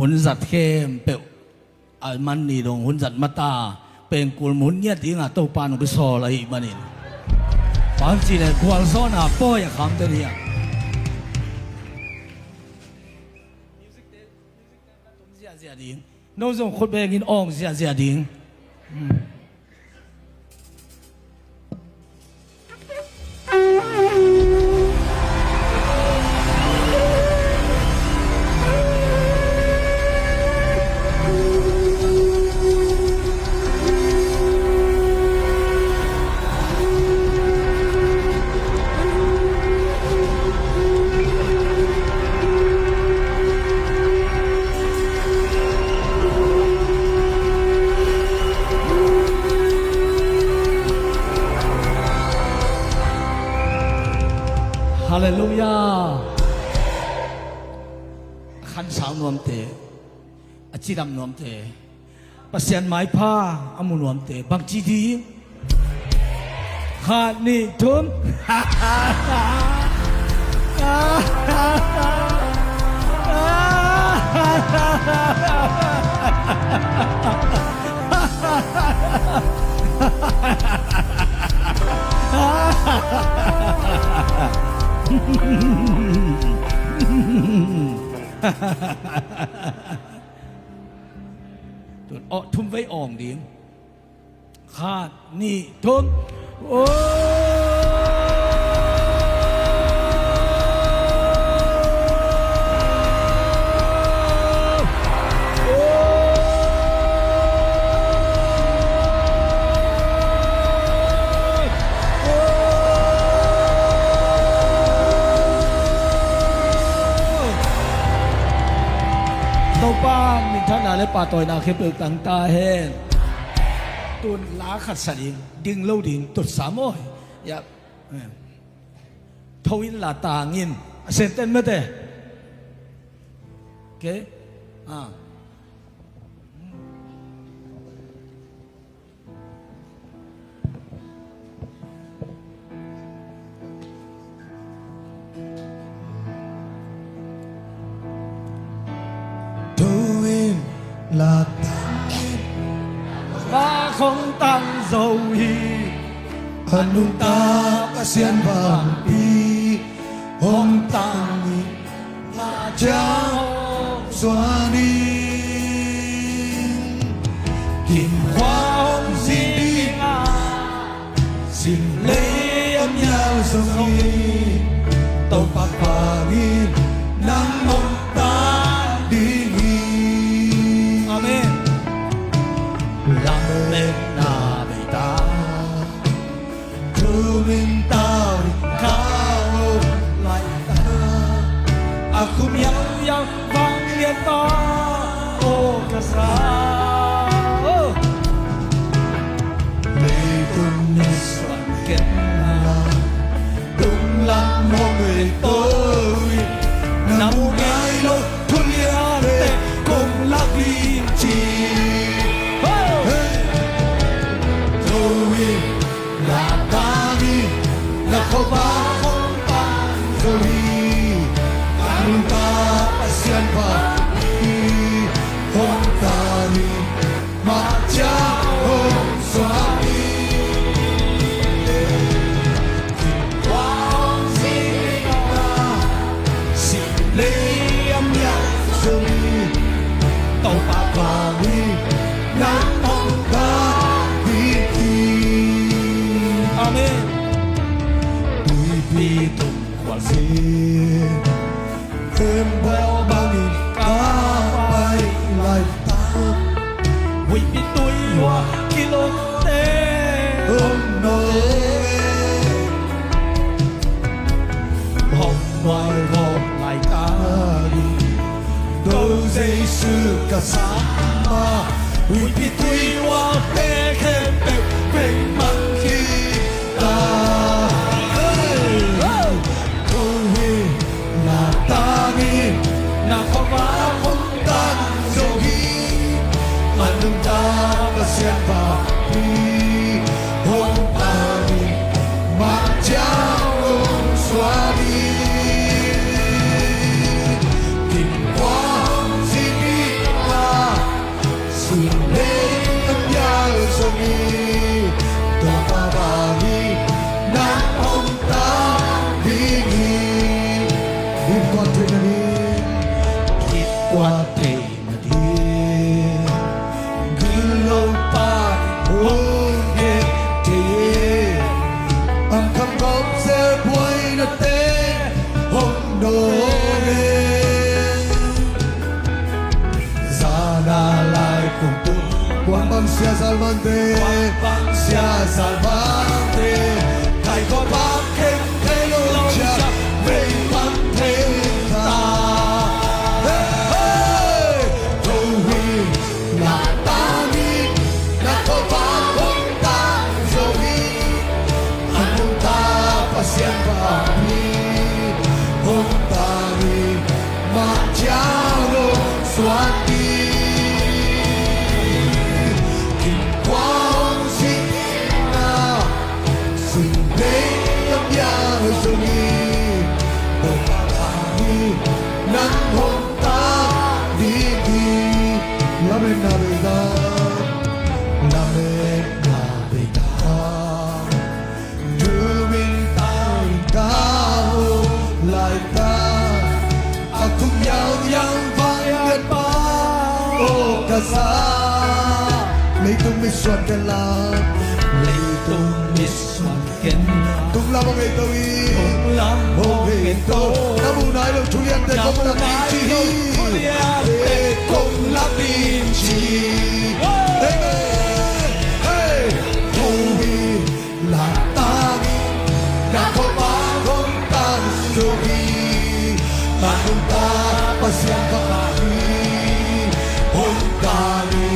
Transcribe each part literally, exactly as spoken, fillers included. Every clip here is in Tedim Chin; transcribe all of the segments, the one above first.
hun zat khempeuh a man ni dong hun zat mata pengkul mun ngiat dingah Topa nong kisawl ahih manin, bang ci le gualzawhna pawi a kham den hiam? Ziahziah ding. No zong khut bengin awng ziahziah ding. Halleluiah. A khansau nuamte, a cidam nuamte, Pasian maipha a mu nuamte bangci ding? Khat, nih, thum. Tun, aw, thum vei awng ding. Khat, nih, thum. Oh. Topa minthanna le pahtawina khempeuh tang ta hen. Tun la khat sa ding, ding lo ding, tutsa maw. Ya. Tho in la tang in. A senten mate. Okay. Ah. Tho in la tang in, la khong tang zo hi. A nungta Pasian vanpi hong tang in, a ciang hong suan in. Kin khua hong zin ding a, sim lei a mial zong hi. Topa vangin nang hong tan ding hi. Amen. Lam le na bei ta. Thu min tau in kha om lai ta. A khum yau yau vang lian ta, aw ka sa. Oh. Leitung na suan ken la, tung lam hong lei to in, na mu ngai lo. Thuliante kong lak lim ci. Hey! Tho in la tang in, la khuavak hong tang zo hi. Ka nungta Pasian vanpi hong tang in, mah ciang hong suak hi. Kin khua hong zin ding a, sim lei a mial zong hi. Topa vangin nang hong tan ding hi. Amen. Tuipi tung khualzin, Tembaw bangin ka pai laitak, Huihpi tui uah kilawm teng om nawn e. Hong nuai vawt laitak in, To Jesu ka sam a, Huihpi tui uah te khempeuh pengmang hi ta. Hey! Ko hi na tangin, na khuavak hong tang zo hi. A nungta Pasian vanpi hong tangin, mah ciang hong suak hi. Kin khua hong zin ding Sia Salvante, Sia Salvante, kaikhop a khempeuh lungcia vei man thei ta. Hey, hey, tho hi, na tang hi, na khop a hong tang zo hi. A nungta Pasian pa hi, hong tang hi, mah ciang hong suan hi. Kin kua hong sin na, sin lei lam ya hong zong hi. Hong tang hi, nang hong tang ding hi. Lametna bei ta, lametna bei ta. Tumin tangka uh laita, a kum yau yang vang ngat pa, o ka sa. Leitung mit suan ken la, leitung mit suan ken la. Tung lam hong ei to hi, tung lam hong ei to. Na mu nai lo thu liante kong lak ding ci hi, kong lak ding ci hi. Amen. Hey, thu hi. Na tang hi, na khop a hong tang zo hi. A nungta Pasian pa hi, hong tang hi,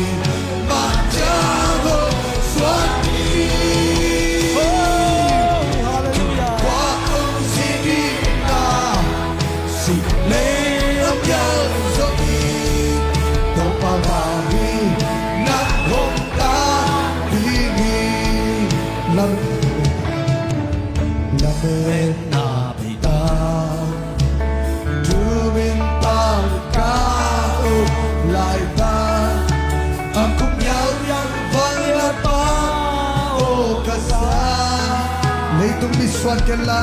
mah ciang hong suan hi. Oh, hallelujah. Kua hong sin ding na, sin lei lam ya hong zong hi. Topa pa hi, nang hong tang ding hi. Lam, lametna bei ta. Tumin tangka uh laita, a kum yau yang vang ngat pa, o ka sa. Leitung mit suan ken la,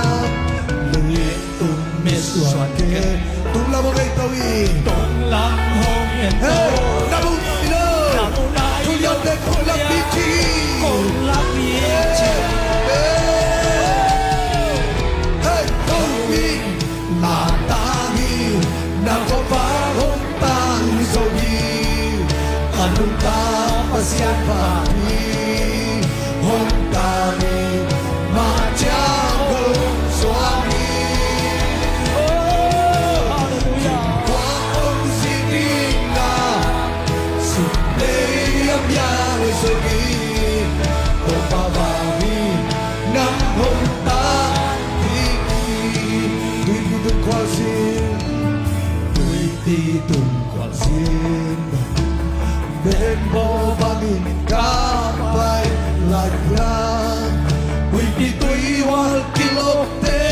leitung mit suan ken. Tung lam hong ei to hi, tung lam hong ei to. Hey, na mu nai lo, na mu nai lo. Thu liante kong lak ding ci hi, kong lak ding ci hi. Hey, hey, hey, tho hi, na tang hi, na khop a hong tang zo hi. A nungta Pasian pa hi, hong tang hi, mah ciang hong suan hi. Oh, hallelujah. Kua hong sin ding na, sin lei lam ya hong zong hi. Topa pa hi, nang hong tang ding hi. Tuipi tungkhual sin, tuipi tungkhual sin, benbawl bangin ka pai lai hiam? Huihpi tuihual kilawmte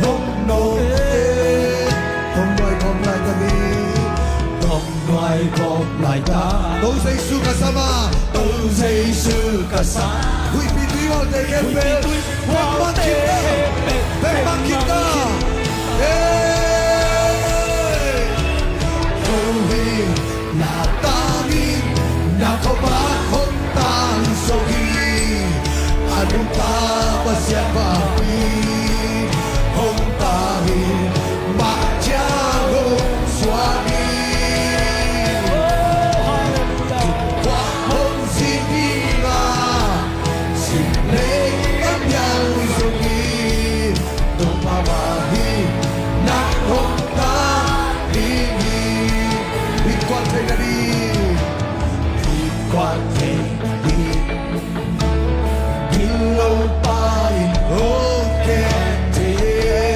hong nawk e. Hong nuai khawm lai ta ni, hong nuai khawm lai ta. To Jesu ka sa mah, to Jesu ka sa. Huihpi tuihualte khempeuh, huihpi tuihualte khempeuh, bek bang khin ta. Hey! Tho hi, na tang hi, na khop a hong tang zo hi. A nungta Pasian pa hi, hong tang hi, mah ciang hong suan hi. Kua hong sin ding na, sin lei lam ya hong zong hi. Topa pa hi, nang hong tang ding hi. Innkuan theihna ding, innkuan theihna ding. Gilo pa in hong kem thei e.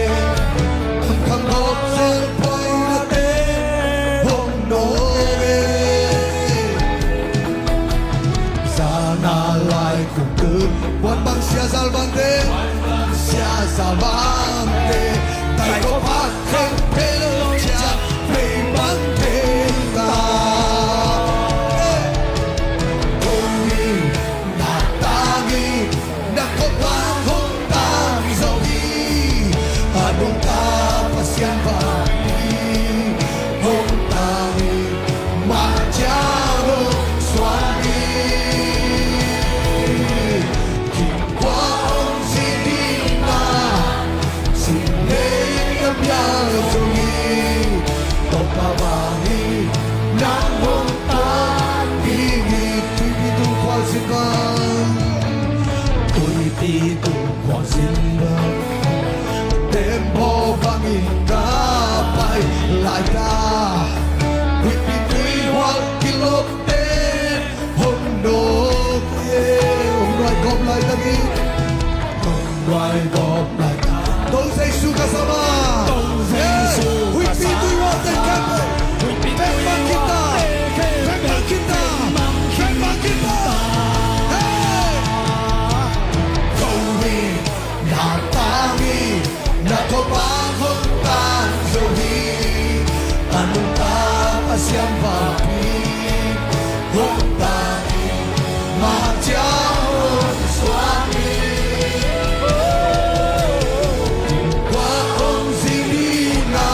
Khangkhang gawp zel phoinate hong nawk e. Zan a lai kum tu, Puan Bang Sia Zal Vante, Sia Zal Vante, tai ko pak khempeuh lo ciang vei bang thei ta. Eh, hong hi, na tang hi, na ko pak hong tang zo hi. A nungta Pasian pa hi, hong tang hi, mah ciang hong suan hi. Kua hong sin ding na, Tembaw bangin ka pai lai ta, huihpi tuihual kilawhte hong nawk e. Hong nuai gawp lai ta ni. Hong nuai gawp lai ta. Tua Jesu ka sam a. Tua Jesu ka sam a. Huihpi tuihual te ka pai. Huihpi tuihual te ka pai. Bek bang kita. Bek bang kita. Bek bang kita. Hey! Ko hi. Na tang hi, na thupha hong tang zo hi. A nungta Pasian vangpi hong tang hi, mah ciang hong suak hi. Tua hong zin hi na,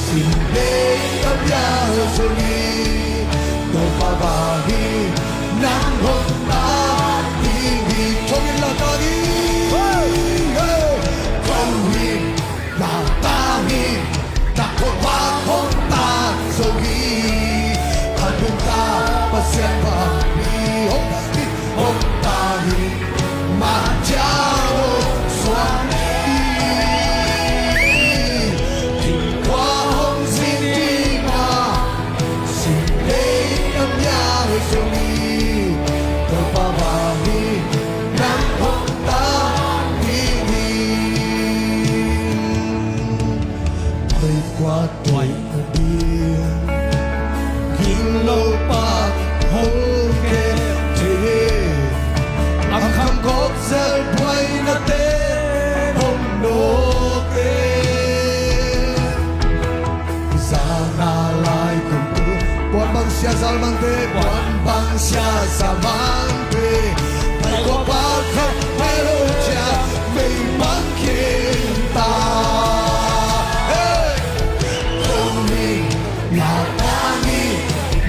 sin lei a bia zo hi. Topa vangpi nang hong tang ding hi. Thongin la tang hi. Hey! Thongin la tang hi. Na thupha hong tang zo hi. A nungta Pasian vangpi hong tang hi, hong tang hi. Mah ciang hong suak hi. Thongin la tang hi. Sin lei a bia zo hi. Topa vangpi nang hong tang ding hi. Hoi kua tuai a ding, gilo pa hong khem thei. Amkham gawp zel buainate hong nawk e. Zan a lai kum kum, puanbang sia zalmangte, puanbang sia zalmangte, pai kua pa khat pai lo ciang vei mang khin ta. Hey! Thongin la tang hi.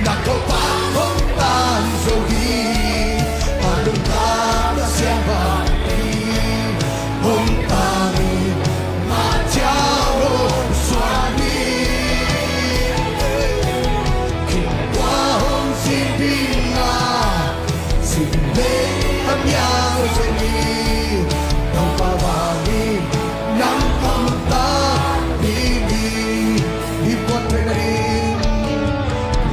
Na thupha hong tang zo hi. A nungta Pasian vangpi hong tang hi, mah ciang hong suak hi. Thongin la tang hi. Sin lei a bia zo hi. Topa vangpi nang hong tang ding hi. Record theihna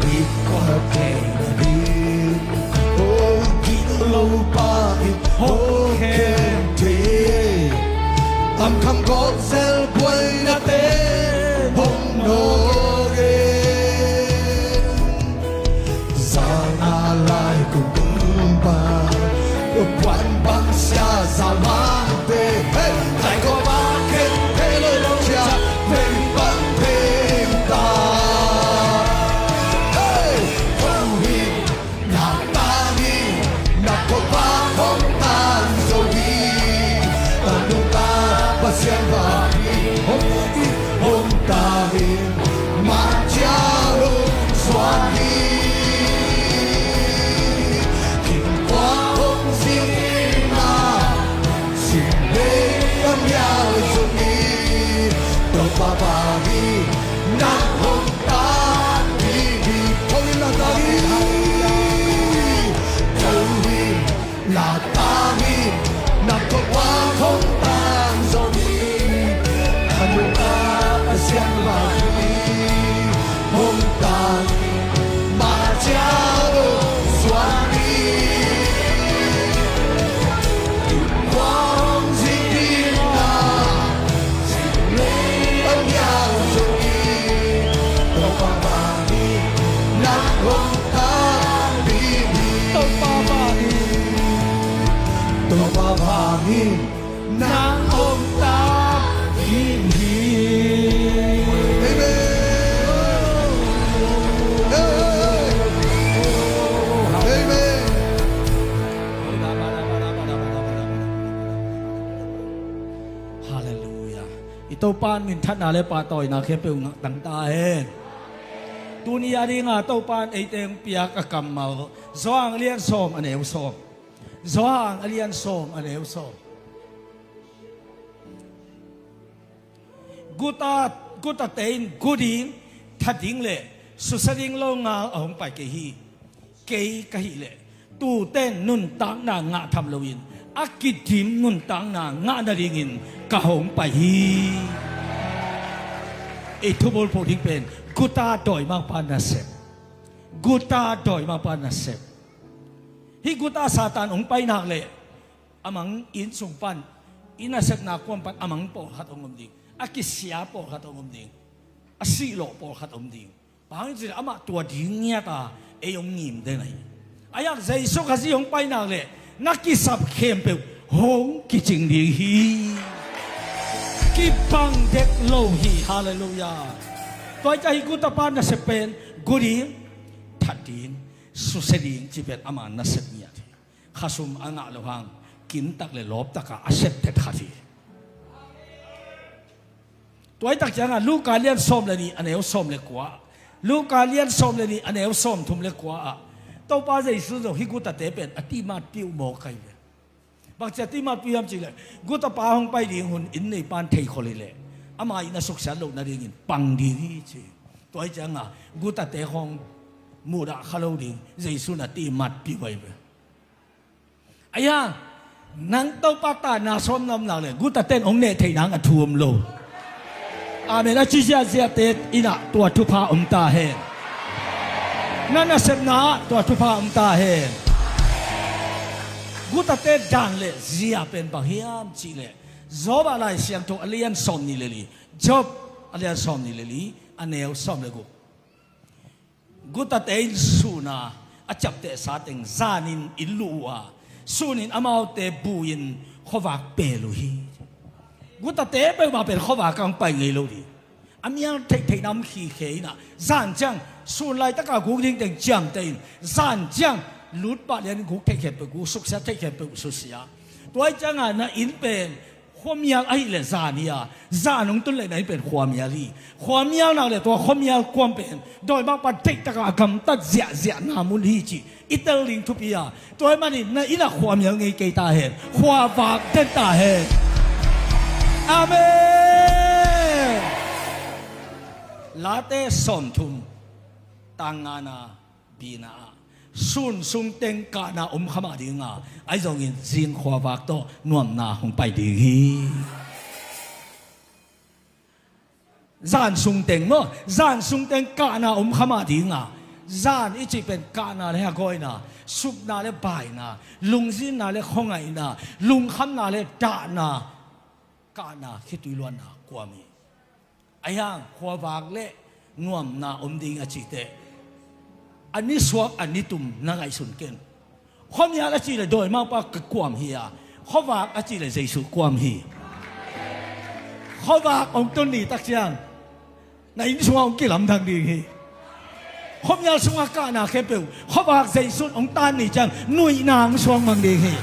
ding, record theihna ding. Oh, gilo pa in hong khem thei. Amkham gawp zel buainate hong nawk e. Zan a lai kum kum pa, puanbang sia zalmangte, hey, pai kua pa khat pai lo ciang vei mang khin ta. Hey, thongin la tang hi. Na thupha hong tang zo hi. A nungta Pasian vangpi hong tang hi, hong tang hi, mah ciang hong suak hi. Thongin la tang hi. Sin lei a bia zo hi. Topa vangpi nang hong tang ding hi. Thongin la tang hi. Thongin la tang hi. Na thupha hong tang zo hi. A nungta Pasian vangpi hong tang hi, mah ciang hong suak hi. Tua hong zin hi na, sin lei a bia zo hi. Topa vangpi nang hong tang ding hi. Topa vangpi, Topa vangpi nang hong tang ding hi. Amen. Amen. Halleluiah. I Topa in minthanna le pahtawina khempeuh ngah tang ta hen. Tuni a dinga Topa in eite hong piak a kammal, Johan a lian sawm a neu sawm. Johan a lian sawm a neu sawm. Guta, gutate in gu ding, that ding le susia ding longal a hong pai kei hi. Kei ka hih leh tuute in nuntakna ngah tham loin a kidim nuntakna ngah nadingin ka hong pai hi. I thubulphuh ding pen guta dawimangpa nasep. Guta dawimangpa nasep. Hih guta Satan hong pai nak leh a mang inn sung pan, i nasepna kuam pan a mang pawlkhat hong om ding, a kisia pawlkhat hong om ding, a sihlawh pawlkhat om ding. Bang hang hiam cih leh amah tua ding ngiat a ei hong ngim den ahi. A hiang Jesu Khazih hong pai nak leh na kisap khempeuh hong kicing ding hi. Kibang dek lo hi. Halleluiah. Tua hi ciang hih gutapa nasep pen gu ding, that ding, susia ding cih pen ama nasep ngiat hi. Khasum a ngah loh hang kintak le lawptak a a septet khat hi. Tua hi tak ciangah Luka lian sawm le nih a neu sawm le kua, Luka lian sawm le nih a neu sawm thum le kua ah Topa Jesu zong hih gutate pen a timatpih uh mawk ahi ve. Bangci a timatpih hiam cih leh gutapa hong pai ding hun inn neipan theikhol hi leh ama inn a suksiat loh nadingin pang ding hi ci. Tua hi ciangah gutate khawng muhdah kha lo ding Jesu in a timatpih uh ahi ve. Aia, nang Topa ta na sawm na om nak leh gutate in hong neh theih nang a thu om lo. Amen. A ci ziahziahte in ah tua thupha om ta hen. Na nasepna ah tua thupha om ta hen. Gutate dan le zia pen bang hiam cih leh Job ah Lai Siangtho a lian sawm nih le li, Job a lian sawm nih le li, a neu sawm le guk. Gutate in sun a a ciaptehsa teng zanin inn luh uh a, sunin amaute bu-in khuavak pel uh hi. Gutate peuhmah pen khuavak ah hong pai ngei lo ding. A mial theihtheihna om khikhe in ah zan ciang sun laitak a guk ding teng ciamteh in, zan ciang lut pah lianin guk theih khempeuh guk, suksiat theih khempeuh susia. Tua hi ciangah na inn pen khuamial ahih leh zan hi a, zan hong tun leh na inn pen khuamial hi. Khuamial nak leh tua khuamial kuam pen dawimangpa deihtak a a gamtat ziahziahna mun hi cih i tel ding thupi a, tua ahih manin na inn ah khuamial ngei kei ta hen. Khuavak den ta hen. Amen. Late sawmthum, tang ngana, bina ah, sun sung teng kahna om kha mah ding a, ahi zongin zing khuavak tawh nuamna hong pai ding hi. Zan sung teng maw, zan sung teng kahna om kha mah ding a, zan i cih pen kahna le hagawina, supna le baina, lungzinna le khuangaihna, lungkhamna le dahna, kahna, khitui luanna kuam hi. Ahi hang khuavak le nuamna om ding a cih teh a nisuak a nitum na ngaihsun ken. Khuamial a cih leh dawimangpa ka kuam hi a, khuavak a cih leh Jesu kuam hi. Khuavak hong tun ni tak ciang na inn sungah hong kilamdang ding hi. Khuamial sungah kahna khempeuh khuavak Jesu in hong tan ni ciang nuihna hong suang mang ding hi.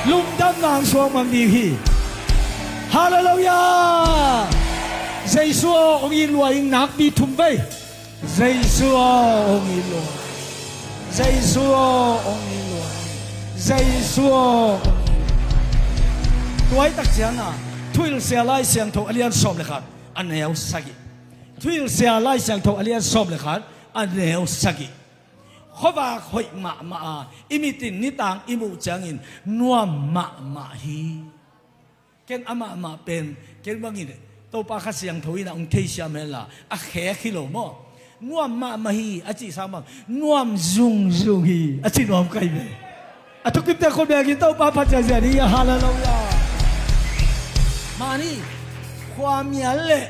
Lungdamna hong suang mang ding hi. Halleluiah. Jesu aw hong it lua ing, nakpi thum vei. Jesu aw hong it lua. Jesu aw hong it lua. Jesu aw hong it lua. Tua hi tak ciangah Thuhilhsia Lai Siangtho a lian sawm le khat, a neu sagih. Thuhilhsia Lai Siangtho a lian sawm le khat, a neu sagih. Khuavak hoih mahmah a, i mit in nitang i muh ciangin nuam mahmah hi. Ken amahmah pen ken bangin Topa Kha Siangtho in ah hong theisiam hen la, a khek hi lo maw. Nuam mahmah hi a cih sang bang, nuam zungzung hi a ci nuam ka hi ve. A thukimte khut bengin Topa phat ziahziah ni. Halleluiah. Mani khuamial le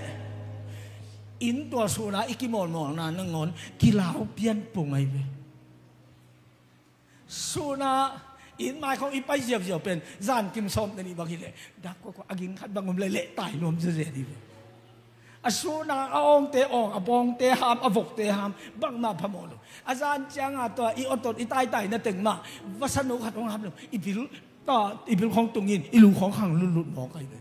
inn tua sun a i kimawlmawlna nangawn kilau pian pong ahi ve. Sun a inn mai khawng i pai ziauziau pen zan kim sawm le nih bang hi leh dak kuakua a ging khat bang om leh lehtai nuam ziazia dih ve. A sun a a awngte awng, a bawngte ham, a vokte ham, bangmah phamawh lo. A zan ciang a tua i awtot i taitai na teng mah vasa no khat hong ham lo, i bil ta, i bil khawng tungin i lu khawng khang lutlut mawk ahi ve.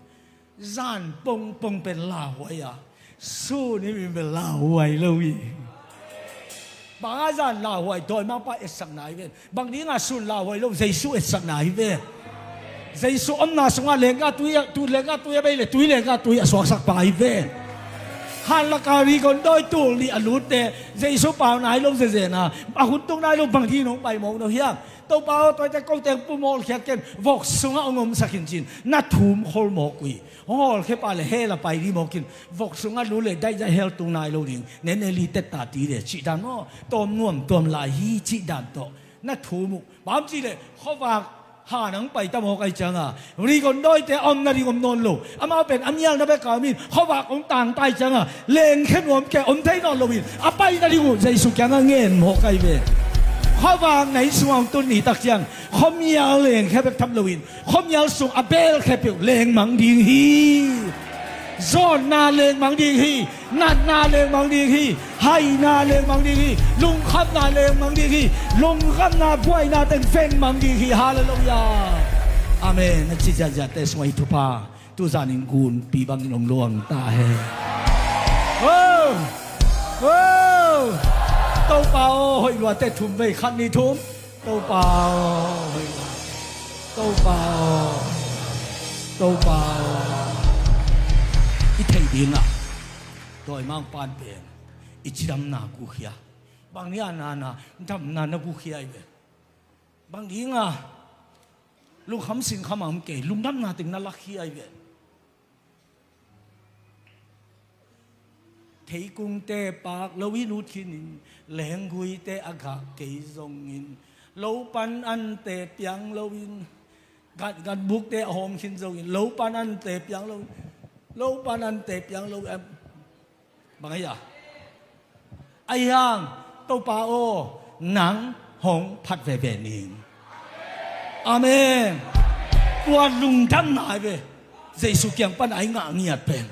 Zan pongpong pen lauhuai a, sun i min pen lauhuai lo hi. Bang a zan lauhuai, dawimangpa etsakna hi ven. Bang dinga sun lauhuai lo, Jesu etsakna hi ven. Jesu omna sungah lenggah tui a, tu lenggah tui a bei le tui lenggah tui a suaksak pa hi ven. Hanlak a rigon dawi tul nih a lutte Jesu pau nai lo zenzen a, a hun tung nai lo, bang ding nong pai mawk no hiam? Topa aw, tuate ko teng pumawlkhiat ken, vok sungah hong omsak in ci-in na thum khol mawk uh hi. Hong hawlkhia pah leh hell ah pai dih mawk in, vok sungah lut leh daihdaih hell tung nai lo ding, ne ne li tetta ti leh cih dan maw, tawm nuam tawm lai hi cih dan tawh na thum uh. Bang hang hiam cih leh khuavak han hong pai ta mawk ahih ciangin, Rangoon dawite a om nading om nawn lo. Amau pen a mialna bek a om in, khuavak hong tang ta ahih ciangin, lengkhia nuam kei, om thei nawn lo in, a pai nading uh Jesu kiangah ngen mawk ahi ve. Khuavak na inn sungah hong tun ni tak ciang, khuamial lengkhia bek tham lo in, khuamial sung a belkhia peuh lengmang ding hi. Zawnna lengmang ding hi. Natna lengmang ding hi. Haina lengmang ding hi. Lungkhamna lengmang ding hi. Lungkhamna buaina teng vengmang ding hi. Halleluiah. Amen. Na ci ziahziahte sungah hih thupha tu zanin gunpi bangin hong luang ta hen. Oh! Oh! Topa aw, hoih luate thum vei, khat, nih, thum. Topa aw, hoih luate. Topa aw. Topa aw. I theih dingah, dawimangpa'n pen i cidamna guhkhia. Bang ni a na na, damna na guhkhia ahi ve. Bang dingah, lungkham sinkham a om kei, lungdamna teng na lakhia ahi ve. Theikungte pak lo in ut khin in, lengguite a gah kei zongin, lo pan ante piang lo in, gan, ganbukte a hawm khin zongin, lo pan ante piang lo in, lo pan ante piang lo in, bang ahi a? Ahi hang, Topa aw, nang hong phat veve ning. Amen. Tua lungdamna ahi ve. Jesu kiang pan a i ngah ngiat pen,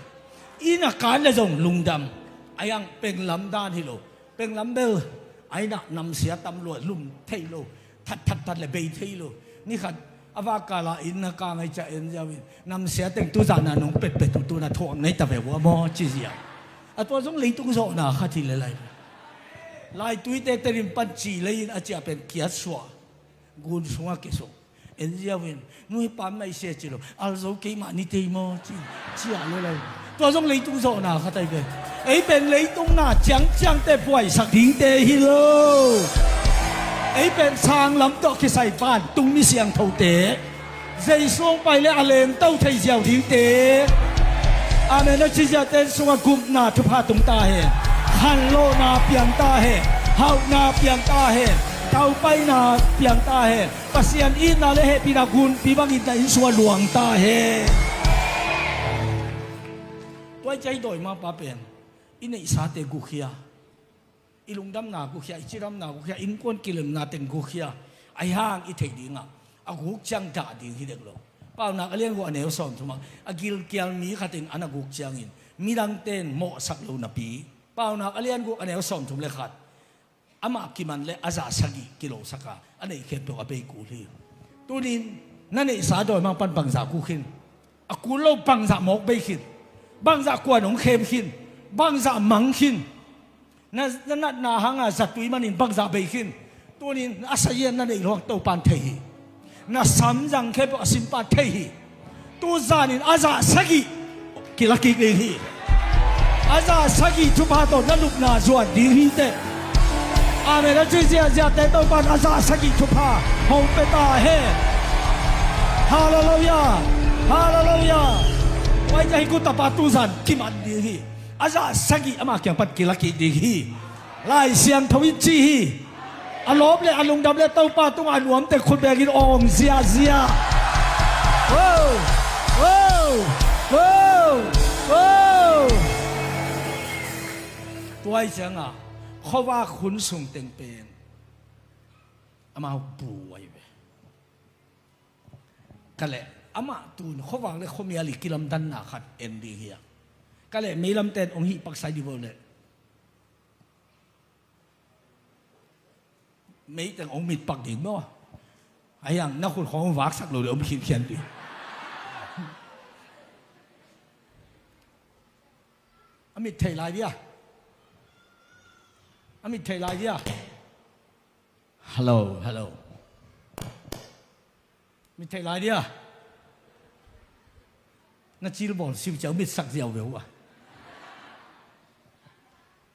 inn a kan leh zong lungdam. Ahi hang penglam dan hi lo. Penglam bel a inn ah namsia tam lua, lum thei lo. That that that leh bei thei lo. Ni khat a vakal a inn a kang ahih ciang en ziau in, namsia teng tu zan a nong petpet uh tu-in a thuak nei ta ve ua maw ci ziau. A tua zong leitung zawhna khat hi lel lai. Laituite tenin pan ci lei in a ciah pen kiat suah, gun sungah kisuk. En ziau in, nu hi pa mah i sia ci lo, al zo keimah ni tei maw ci, ciah lel lai. Tua zong leitung zawhna khat ahi ve. Ei pen leitung na ciangciangte buaisak dingte hi lo. Ei pen sanglam tawh kisai vantung mi siangthote, Jesu hong pai leh a lengto thei ziau dingte. Amen. A ci ziahte sungah gupna thupha tung ta hen. Khanlawhna piang ta hen. Hauhna piang ta hen. Taupaina piang ta hen. Pasian itna leh hehpihna gunpi bangin na inn sungah luang ta hen. Tua ahih ciang i dawimangpa pen i neihsate guhkhia, i lungdamna guhkhia, i cidamna guhkhia, innkuan kilemna teng guhkhia. Ahi hang i theih dingah, a guk ciang dah ding hi dek lo. Paunak a lian guk a neu sawmthum ah, a gilkial mi khat in a na guk ciangin midangte in mawhsak lo napi, Paunak a lian guk a neu sawmthum leh khat, amah kiman leh a zah sagih kilosak a, a neih khempeuh a bei kul hi. Tuni-in na neihsa dawimangpa'n bangzah guk khin? A kul lo bangzah mawk bei khin? Bangzah kuan hong khem khin? Bangzah mang khin? Na, na natna hanga zatui manin bangzah bei khin? Tuni-in a sazian na neih loh hang Topa'n thei hi. Na samzang khempeuh a Simpa thei hi. Tu zanin a zah sagih kila kik ding hi. A zah sagih thupha tawh na lupna zuan ding hi teh. Amen. A ci ziahziahte Topa'n a zah sagih thupha hong pia ta hen. Halleluiah. Halleluiah. Tua ahih ciang hih kutapa tu zan kiman ding hi. A zah sagih ama kiang pan kila kik ding hi. Lai Siangtho in ci hi. A lawp leh a lungdam leh Topa tungah a nuamte khut bengin awng ziahziah. Wow! Wow! Wow! Wow! Tua ahih ciangah khuavak hun sung teng pen amau bu ahi ve. Ka leh, amah tun khuavak leh khuamial i kilamdanna khat en ding hi a. Ka leh, meilamte'n hong hih paksa dih vo leh, meiteng hong mitpak ding maw? Ahi hang na khut khawng hong vaksak lo leh hong khinkhian ding. A mit thei lai dia? A mit thei lai dia? Hello, hello. Mit thei lai dia? Na cilbawl siu ciau mit sak ziau ve uh a.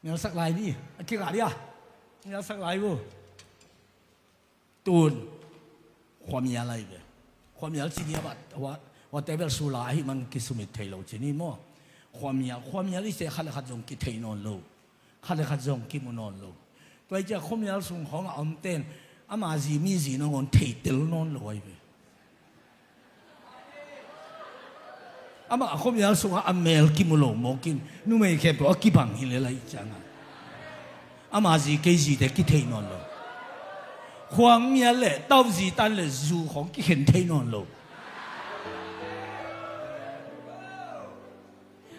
Mialsak lai ni. A kira dia? Mialsak lai uh. Tun. Khuamial ahi ve. Khuamial ci ni a bat, hua, hua table sula ahi man kisumit thei lo ci ni maw? Khuamial, khuamial i se khat le khat zong kithei nawn lo. Khat le khat zong kimu nawn lo. Tua i ciah khuamial sung hong a om ten, ama zi mi zi nangawn thei tel nawn lo ahi ve. Amah khuamial sungah a mel kimu lo mawkin numei khempeuh a kibang hi lel ahi cianga ama zi kei zite kithei nawn lo. Khuang mial le tau zi tan le zu khong kikhen thei nawn lo.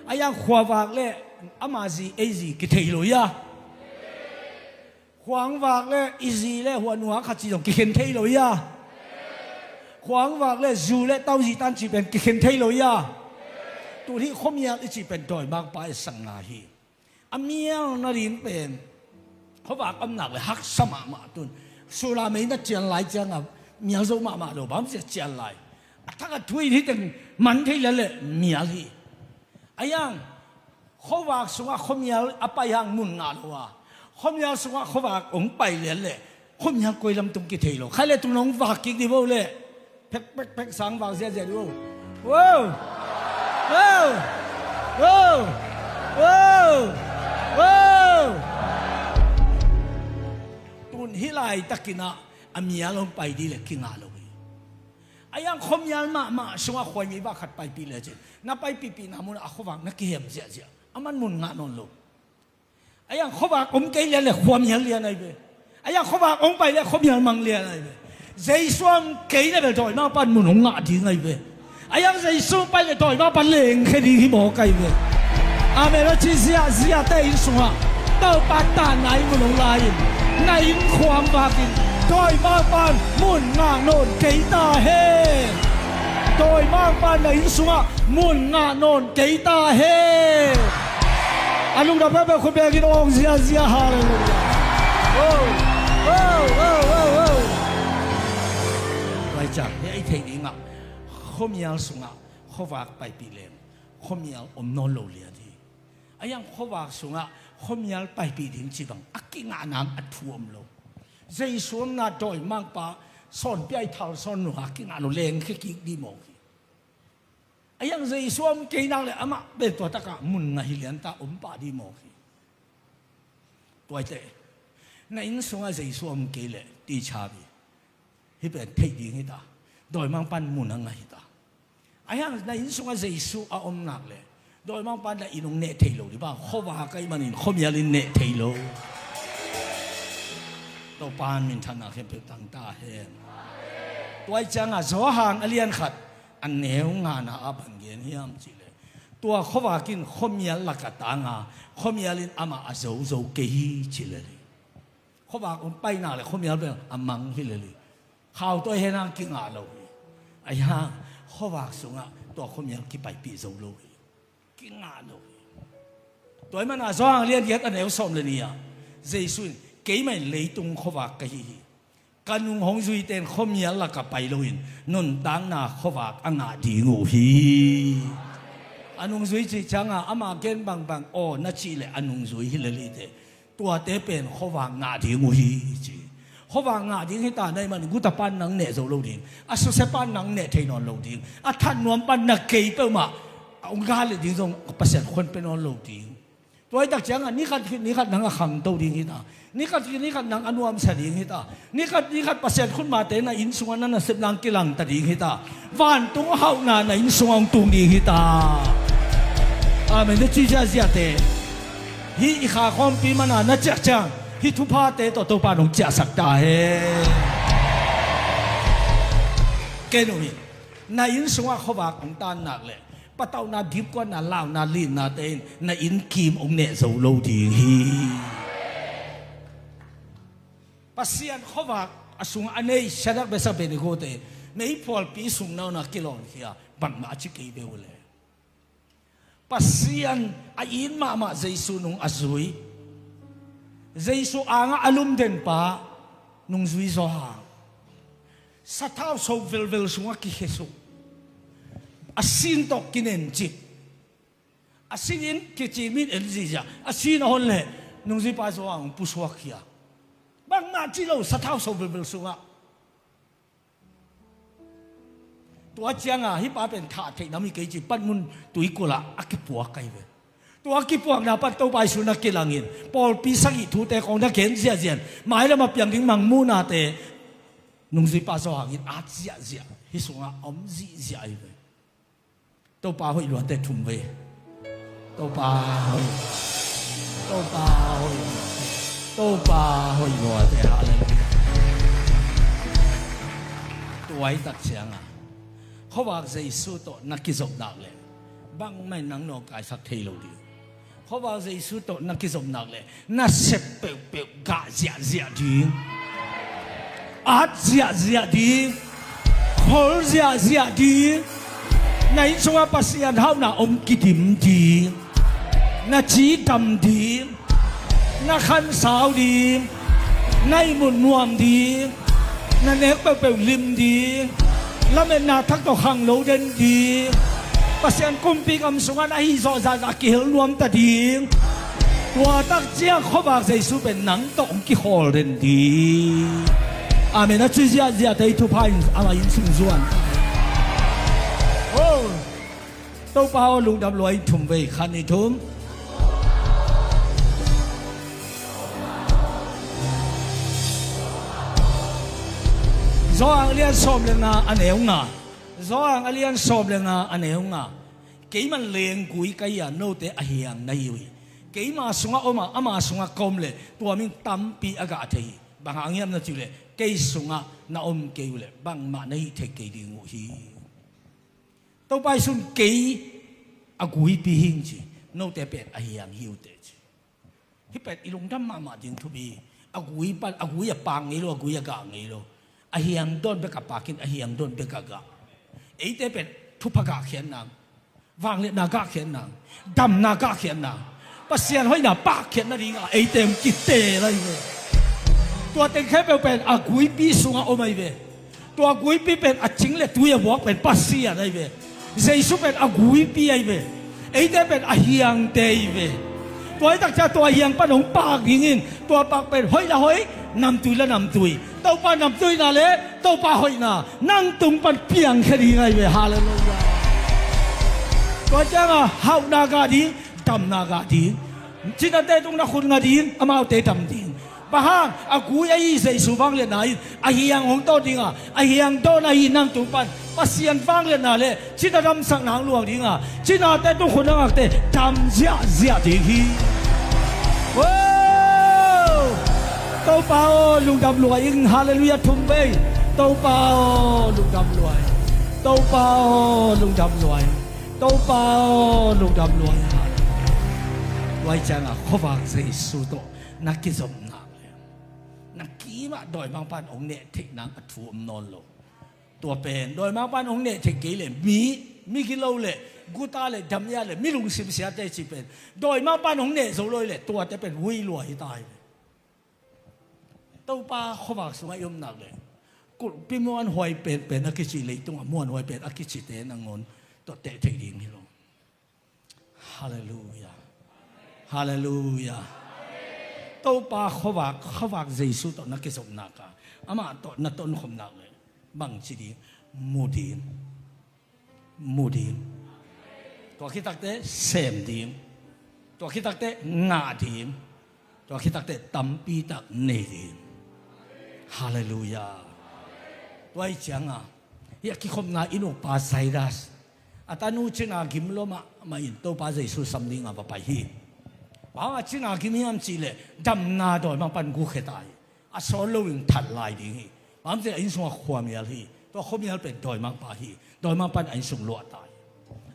A yang khuavak le ama zi ei zi kithei lo ia. Khuangvak le i zi le huanua khat ci zong kikhen thei lo ia. Khuangvak le zu le tau zi tan ci pen kikhen thei lo ia. Tun hih khuamial i ci pen dawimangpa i sang nga hi. A mial nading pen khuavak omnak le haksa mahmah tun. Sula mei na cian lai cianga mial zo mahmah lo bang sia cian lai. A thak a thui hi teng man thei le le mial hi. A yang khuavak sungah khuamial a pai hang mun ngah lo a, khuamial sungah khuavak hong pai lian leh khuamial koi lam tung kithei lo. Khai le tung hong vak kik di vo leh phek phek phek sang vak ziazia di vo. Wow! Wow! Wow! Wow! Wow! Tun hih laitakinah a mial hong pai di le kingah lo hi. A yang khuamial mahmah sungah khuaimi vak khat paipih lecin na paipihpihna munah a khuavak na kihem ziahziah a man mun ngah nawn lo. A yang khuavak om kei lian le khuamial lian ahi ve. A yang khuavak om pai le khuamial mang lian ahi ve. Jesu om kei le bel dawimangpan mun hong ngah ding ahi ve. A yang Jesu pai le dawimangpan lengkhia ding hi mawk ahi ve. Amen a ci ziahziahte inn sungah Topa tanna in mun hong lai in na inn khuam vakin dawimangpan mun ngah nawn kei ta hen. Dawimangpan na inn sungah mun ngah nawn kei ta hen. A lungdam peuhpeuh khut bengin awng ziazia. Halleluiah. Oh, oh, oh, oh, oh. Tua i ciang hih a i theih dingah khuamial sungah khuavak paipih leng khuamial om nawn lo lian hi. A yang khuavak sungah khuamial paipih ding ci bang a kingah nang a thu om lo. Jesu omna dawimangpa sawnpiai thal sawn nua kingah lo lengkhia kik di mawk hi. A yang Jesu om kei nak le amah pen tua takah mun ngah hi lianta om pah di mawk hi. Tuaite na inn sungah Jesu om kei le ti chabi hih pen theih ding hita. Dawimangpan mun a ngah hita. A yang na inn sungah Jesu a om nak le dawimangpan na inn hong neh thei lo di bang khuavak ahi manin khuamial in neh thei lo. Topan minthanna khempeuh tang ta hen. Tua i ciangah Johan a lian khat a neu ngana a bang gen hiam cihleh tua khuavak in khuamial laka tanga khuamial in amah a zozo kei hi cileh hi. Khuavak hong paina le khuamial bel a mang hi lel hi. Khau tua hena kingah lo hi. A yang khuavak sungah tua khuamial kipaipih zo lo hi. Kingah lo hi. Tua i mana Johan lian giat a neu sawm le ni ah Jesu in keimah in leitung khuavak ka hi hi. Ka nung hong zuite in khuamial laka pai loin nuntakna khuavak a ngah ding uh hi. A nungzui cih cianga ama gen bangbang aw na cih le a nungzui hi lel hi te. Tuate pen khuavak ngah ding uh hi ci. Khuavak ngah ding hita na i man guta pan nang neh zo lo ding, a susia pan nang neh thei nawn lo ding, a that nuam pan na kei peuhmah a ung ga le ding zong Pasian khuan pe nawn lo ding. Tua i tak ciangah nikhat khit nikhat nang a khangto ding hita. Nikhat khit nikhat nang a nuamsa ding hita. Nikhat nikhat Pasian khutmate na inn sungah na nasep nang kilangta ding hita. Vantung hauhna na inn sungah hong tung ding hita. Amen. Na ci ziaziate hih i kha khawmpi mana na ciah ciang hih thuphate tawh Topa nong ciahsak ta hen. Ken uh hi. Na inn sungah khuavak hong tan nak leh patauhna, dipkuatna, launa, linnate in na inn kim hong neh zo lo ding hi. Pasian khuavak a sungah a nei Shadrach, Meshach, Abednego te meiphualpi sung nauna kilawngkhia bangmah a ci kei ve uh le. Pasian a it mahmah Jesu nung a zui, Jesu angah a lumden pa nung zui zaw hang sathau so velvel sungah kikhesuk, a sin tawh kinencip, a sin in kicim in en zizia, a sin a hon leh nungzuipa zaw hang pusuakkhia. Bangmah ci lo, sathau so velvel sungah. Tua cianga hih pa pen thah theih nam hi kei ci, panmun tuikulh ah a kipuak ahi ve. Tua kipuakna pan Topa Jesu na kilangin pawlpi sagih thute kong na gen ziahziah in, mailam a piang ding mangmuhnate nungzuipa Johan in at ziahziah, hih sungah a om zihziah ahi ve. Topa hoih luate thum vei. Topa hoih. Topa hoih luate. Topa hoih luate. Halleluiah. Tua hi tak cianga khuavak Jesu tawh na kizop nak leh bangmah in nang nawngkaisak thei lo ding. Khuavak Jesu tawh na kizop nak leh na sep peuhpeuh gah ziahziah ding. At ziahziah ding. Khol ziahziah ding. Na inn sungah Pasian hauhna om kidim ding. Na ci dam ding. Na khansau ding. Na ihmut nuam ding. Na nek peuhpeuh lim ding. Lametna thak tawh khanglo den ding. Pasian kumpi gam sungah na hih zawh zahzah kihel nuam ta ding. Tua tak ciang khuavak Jesu pen nang tawh hong kikhawl den ding. Amen. A ci ziahziahte i thupha in amah inn sung zuan. Oh. Topa aw, lungdam lua ing. Thum vei, khat, nih, thum. Johan a lian sawm le nga a neu nga. Johan a lian sawm le nga a neu nga. Keimah lenggui ka hi a, note a hiang na hi uh hi. Keima sungah om a, ama sungah ka om leh tua mi in tampi a gah thei hi. Bang hang hiam na cih uh leh kei sungah na om kei uh leh bangmah na hih thei kei ding uh hi. Topa Jesu in kei a guipi hi ing ci, note pen a hiang hi uh teh ci. Hih pen i lungdam mahmah ding thupi hi. A gui pan, a gui a pak ngei lo, a gui a gah ngei lo. A hiang dawn bek a pak in, a hiang dawn bek a gah. Eite pen thupha gahkhiatna, vangliatna gahkhiatna, damna gahkhiatna, Pasian hoihna pakkhiat nadingah eite hong kiteel ahi ve. Tua teng khempeuh pen a guipi sungah om ahi ve. Tua guipi pen a cing le tui a vuak pen Pasian ahi ve. Jesu pen a guipi ahi ve. Eite pen a hiangte ahi ve. Tua hi tak ciang tua hiang pan hong pak dingin, tua pak pen hoih la hoih, namtui la namtui, Topa namtuina le Topa hoihna nang tung pan piangkhia ding ahi ve. Halleluiah. Tua ciangah hauhna gah ding, damna gah ding. Cinate tung na khut nga ding, amaute dam ding. Bang hang, a gui ahi Jesu vangliatna in a hiang hong tawt dinga, a hiang dawn ahi nang tung pan Pasian vangliatna le cina damsakna hong luang dinga, cinate tung khut na ngakte dam ziahziah ding hi. Wow! Topa aw, lungdam lua ing. Halleluiah. Thum vei. Topa aw, lungdam lua ing. Topa aw, lungdam lua ing. Topa aw, lungdam lua ing. Halleluiah. Tua hi ciangah khuavak Jesu tawh na kizopna le na kimah dawimangpa in hong neh theih nang a thu om nawn lo. Tua pen dawimangpa in hong neh theih kei le mi, migilo le guta le damia le mi lungsim siate cih pen dawimangpa in hong neh zo lo hi le tuate pen vui lua hi ta hi. Topa khuavak sungah i om nak le kulhpi muanhuai penpen a kici, leitungah muanhuai pen a kicite nangawn tawh teh theih ding hi lo. Halleluiah. Halleluiah. Topa khuavak, khuavak Jesu tawh na kizopna ka, amah tawh na tonkhopna le bangci ding? Mu ding. Mu ding. Tua khit takte sem ding. Tua khit takte ngah ding. Tua khit takte tampi tak nei ding. Halleluiah. Tua hi cianga hih a kikhopna i nupa Jairus, a tanu cina gim lua mahmah in Topa Jesu sam dinga va pai hi. Bang hanga cina gim hiam cih leh damna dawimangpa in guhkhia ta hi. A sawl loin that lai ding hi. Bang hang hiam cih leh a inn sungah khuamial hi. Tua khuamial pen dawimangpa hi. Dawimangpa in a inn sung luah ta hi.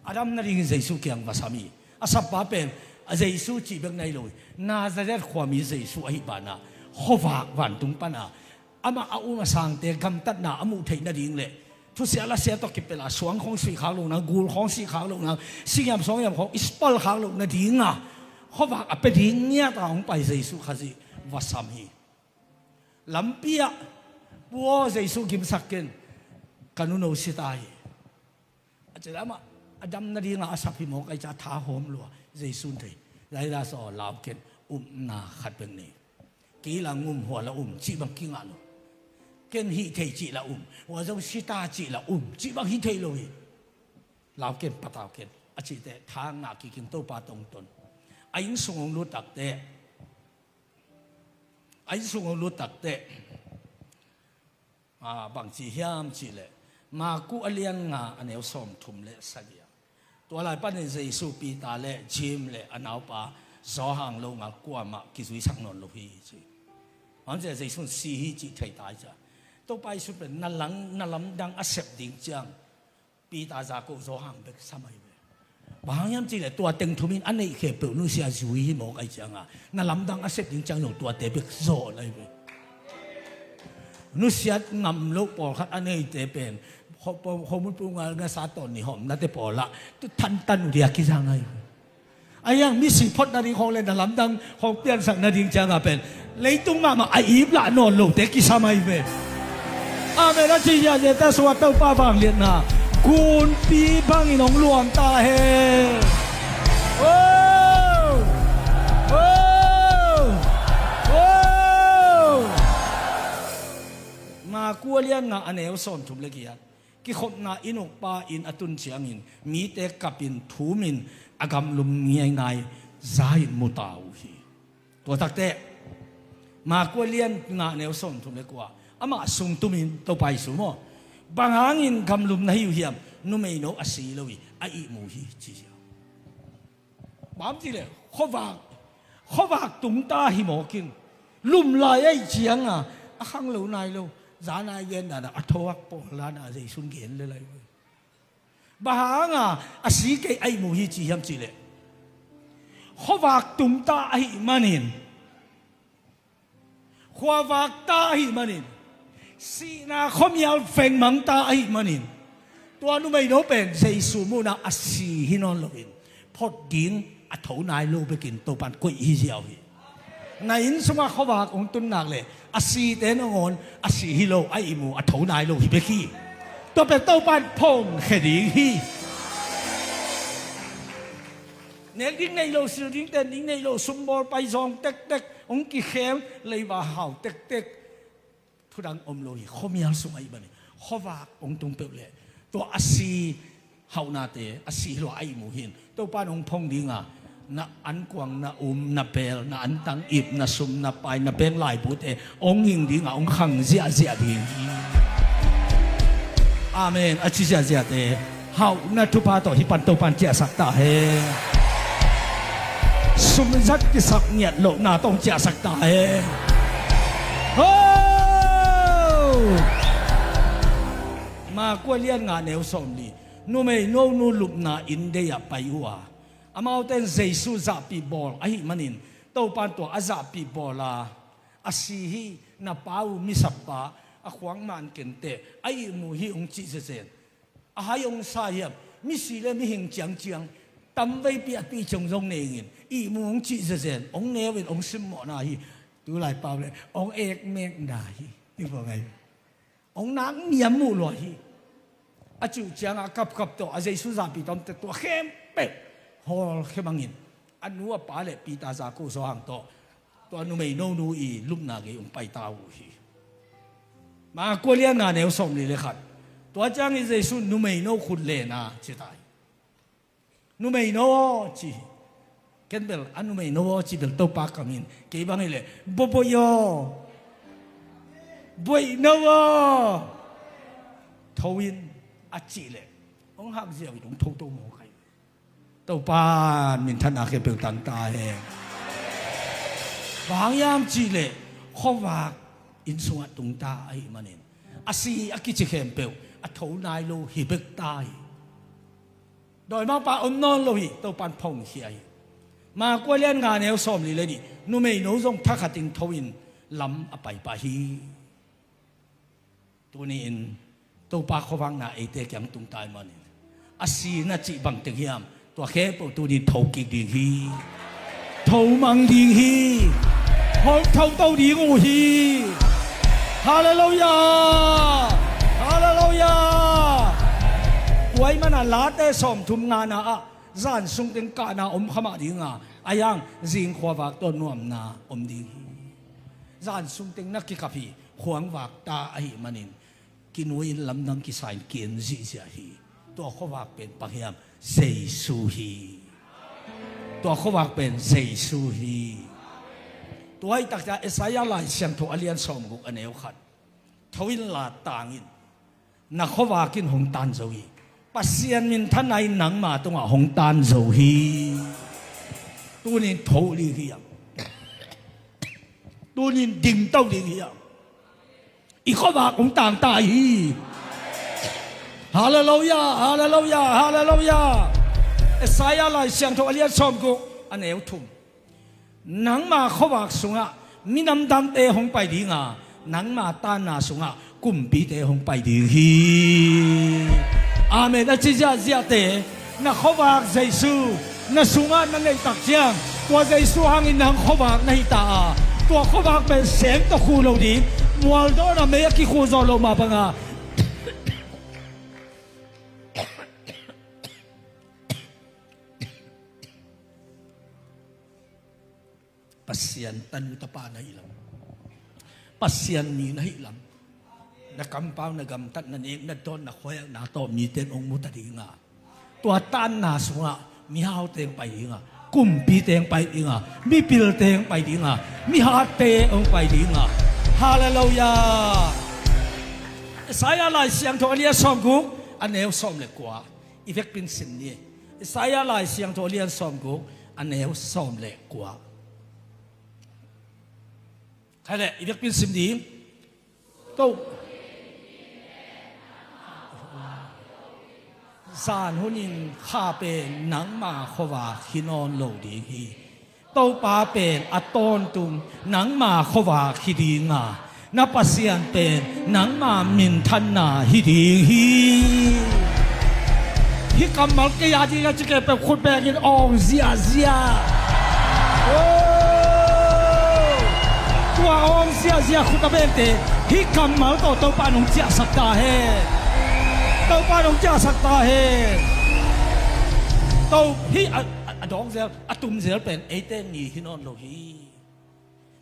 A dam nadingin Jesu kiang va sam hi. A sappa pen a Jesu cih bek na hi lo hi. Nazareth khuami Jesu ahih banah khuavak vantung pana amah a um a sangte gamtatna a muh theih nading le thusia lasia tawh kipelh a suang khawng sih khak loh nang, gul khawng sih khak loh nang, singiam suangiam khawng i pal khak loh nadinga khuavak a pia ding ngiata hong pai Jesu Khazih va sam hi. Lampi ah, Pu aw, Jesu gimsak ken, ka nuno si ta hi. A cih leh amah a dam nadinga a sap hi maw, ka hi ciah tha hawm lua. Jesu in thei. Jairus aw, lau ken, upna khat bek nei. Kei la ngum, hua la um cih bang kingah lo. Ken hih thei cih la um, hua zong sita cih la um, cih bang hi thei lo hi. Lau ken, patau ken, a cihte tha ngah kikin Topa tawh hong ton. A inn sung hong lut takteh, a inn sung hong lut takteh, a, bang ci hiam cihleh, Maku a lian nga a neu sawmthum le sagih ah, tua lai panin Jesu Peter le James le a naupa Johan lo ngal kuamah kizuisak nawn lo hi ci. Hong ciah Jesu in si hi cih thei ta hi ciah, Topa Jesu pen na lang, na lamdang a sep ding ciang Peter, Jakob, Johan bek sam ahi ve. Bang hang hiam cihleh tua teng thumin a neih khempeuh nusia zui hi mawk ahi cianga, na lamdang a sep ding ciang zong tuate bek zawn ahi ve. Nusiat ngam loh pawlkhat a neite pen, ho, ho, homun pu ngal ngasa tawn ni hawm nate pawlah tu thantan uh dia kizang ahi ve. Ahi hang misi phot nading khawng le na lamdang khawng piansak nading cianga pen leitung mahmah a ip lah nawn lote kisam ahi ve. Amen. A ci hiah zeta sungah Topa vangliatna gunpi bangin hong luang ta hen. Oh! Oh! Oh! Maku a lian nga a neu sawmthum le giat. Kikhopna inn ukpa inn a tun ciangin mite kapin thumin a gamlum ngaingai za-in mu ta uh hi. Tua takteh Maku a lian nga a neu sawmthum le kua, amah sung tumin Topa Jesu maw, bang hangin gamlum na hi uh hiam? Numeino a si lo hi, a ihmu hi ci hi. Bang hang hiam cihleh khuavak, khuavak tungta hi mawk in, lum lai ahih cianga a khanglo nai lo, za nai gen dana a thoak pawl dana Jesu in gen le lai ve. Bang hanga a si kei a ihmu hi ci hiam cihleh, khuavak tungta ahih manin, khuavak ta ahih manin, sihna khuamial vengmang ta ahih manin, tua numeino pen Jesu muhna a si hi nawn loin, phot ding a tho nai lo bekin Topan koih hi ziau hi. Na inn sungah khuavak hong tun nak leh a site nangawn a si hi lo, a ihmu a tho nai lo hi bek hi. Tua pen Topan phongkhia ding hi. Nek ding nei lo, sil ding ten ding nei lo, sumbawl paizawng tektek, hong kikhem, leiba hau tektek, thudang om lo hi. Khuamial sung ahih manin khuavak hong tung peuh leh tua a si hauhnate, a si hi lo a ihmu hi in, Topan hong phong dinga, na ankuang, na um, na pel, na antang ip, na sum, na pai, na peng laibute hong ging dinga hong khang ziahziah ding hi. Amen. A ci ziahziahte, hauhna thupha tawh hih pan Topan ciahsak ta hen. Sumzat kisap ngiat lohna tawh hong ciahsak ta hen. Ho! Maku a lian nga neu sawmli, numeino nu lupna inn dei ah pai uh a, amaute in Jesu zahpih bawl ahih manin Topan tua a zahpih bawl a, a si hi, na pa uh misap pa, a khuak man kei inteh, a ihmu hi hong cih zenzen. A hai hong sa hiam? Misi le mihing ciangciang tamveipi a tuici hong zong ne ingin, ihmu hong cih zenzen, hong neu in hong simmawhna hi. Tulai pau le hong ekmekna hi. Ni bang ai, hong nak niam uh lua hi. A cih uh ciangah a kapkap tawh a Jesu zahpih tawmte tua khempeuh hawlkhia bangin, a nu a pa le Peter, Jakob, Johan tawh tua numeino nu i lupna gei hong paita uh hi. Maku a lian nga neu sawmli le khat. Tua ciangin Jesu numeino khut len a ci ta hi. Numeino aw ci hi. Ken bel a numeino aw ci bel Topa kam in, kei bang hileh boboih aw, boihno aw, tho in a cih leh hong hak ziau in hong thoto mawk hi. Topa minthanna khempeuh tang ta hen. Bang hang hiam cihleh khuavak inn sungah tungta ahih manin a si a kici khempeuh a tho nai lo hi bek ta hi. Dawimangpa om nawn lo hi, Topan phongkhia hi. Maku a lian nga neu sawmli le nih, numeino zong thakhatin tho in lam a paipah hi. Tuni-in Topa khuavakna eite kiang tungta ahih manin a si na cih bangteng hiam, tua khempeuh tuni-in tho kik ding hi. Tho mang ding hi. Hong thoto ding uh hi. Halleluiah. Halleluiah. Tua ahih mana Late sawmthum ngana ah, zan sungteng kahna om kha mah dinga, a hiang zing khuavak tawh nuamna om ding hi. Zan sungteng na kikap hi. khuang vak ta ahih manin, kinui-in lamdang kisa-in ki-en zihziah hi. Tua khuavak pen bang hiam? Jesu hi. Tua khuavak pen Jesu hi. Tua ahih takciang Isaiah Lai Siangtho a lian sawmguk a neu khat, tho inla tang in, na khuavak in hong tan zo hi. Pasian minthanna in nangma tungah hong tan zo hi. Tunin tho ding hiam? Tunin dingto ding hiam? I khuavak hong tangta hi. Halleluiah, halleluiah, halleluiah. Isaiah Lai Siangtho a lian sawmguk a neu thum. Nangma khuavak sungah minam dangte hong pai ding a, nangma tanna sungah kumpite hong pai ding hi. Amen. A ci ziahziahte, na khuavak Jesu na sungah na neih takciang, tua Jesu hangin nang khuavak na hita a, tua khuavak pen seng tawh khu lo ding, mualdawhna mei a kikhu zawh loh mah banga Pasian tanu tapa na hih lam, Pasian mi na hih lam, na kampau, na gamtat, na nek, na dawn, na khuayak, na tawh mite in hong mu ta ding a, tua tanna sungah mihau teng pai ding a, kumpi teng pai ding a, mipil teng pai ding a, mihat teng hong pai ding a. Halleluiah. Isaiah Lai Siangtho a lian sawmguk a neu sawm le kua. I vekpi-in sim ni. Isaiah Lai Siangtho a lian sawmguk a neu sawm le kua. Khai le, i vekpi-in sim ni. Ko. Zan hunin kha pen nangma khuavak hi nawn lo ding hi. Topa pen a tawntung nangma khuavak hi ding a, na Pasian pen nangma minthanna hi ding hi. Hih kammal kei a ding a ci kei peuh khut bengin awng ziahziah. Oh! Tua awng ziahziah khut a bengte, hih kammal tawh Topa nong ciahsak ta hen. Topa nong ciahsak ta hen. To hih a, a, a dawng zel, a tum zel pen eite ni hi nawn lo hi.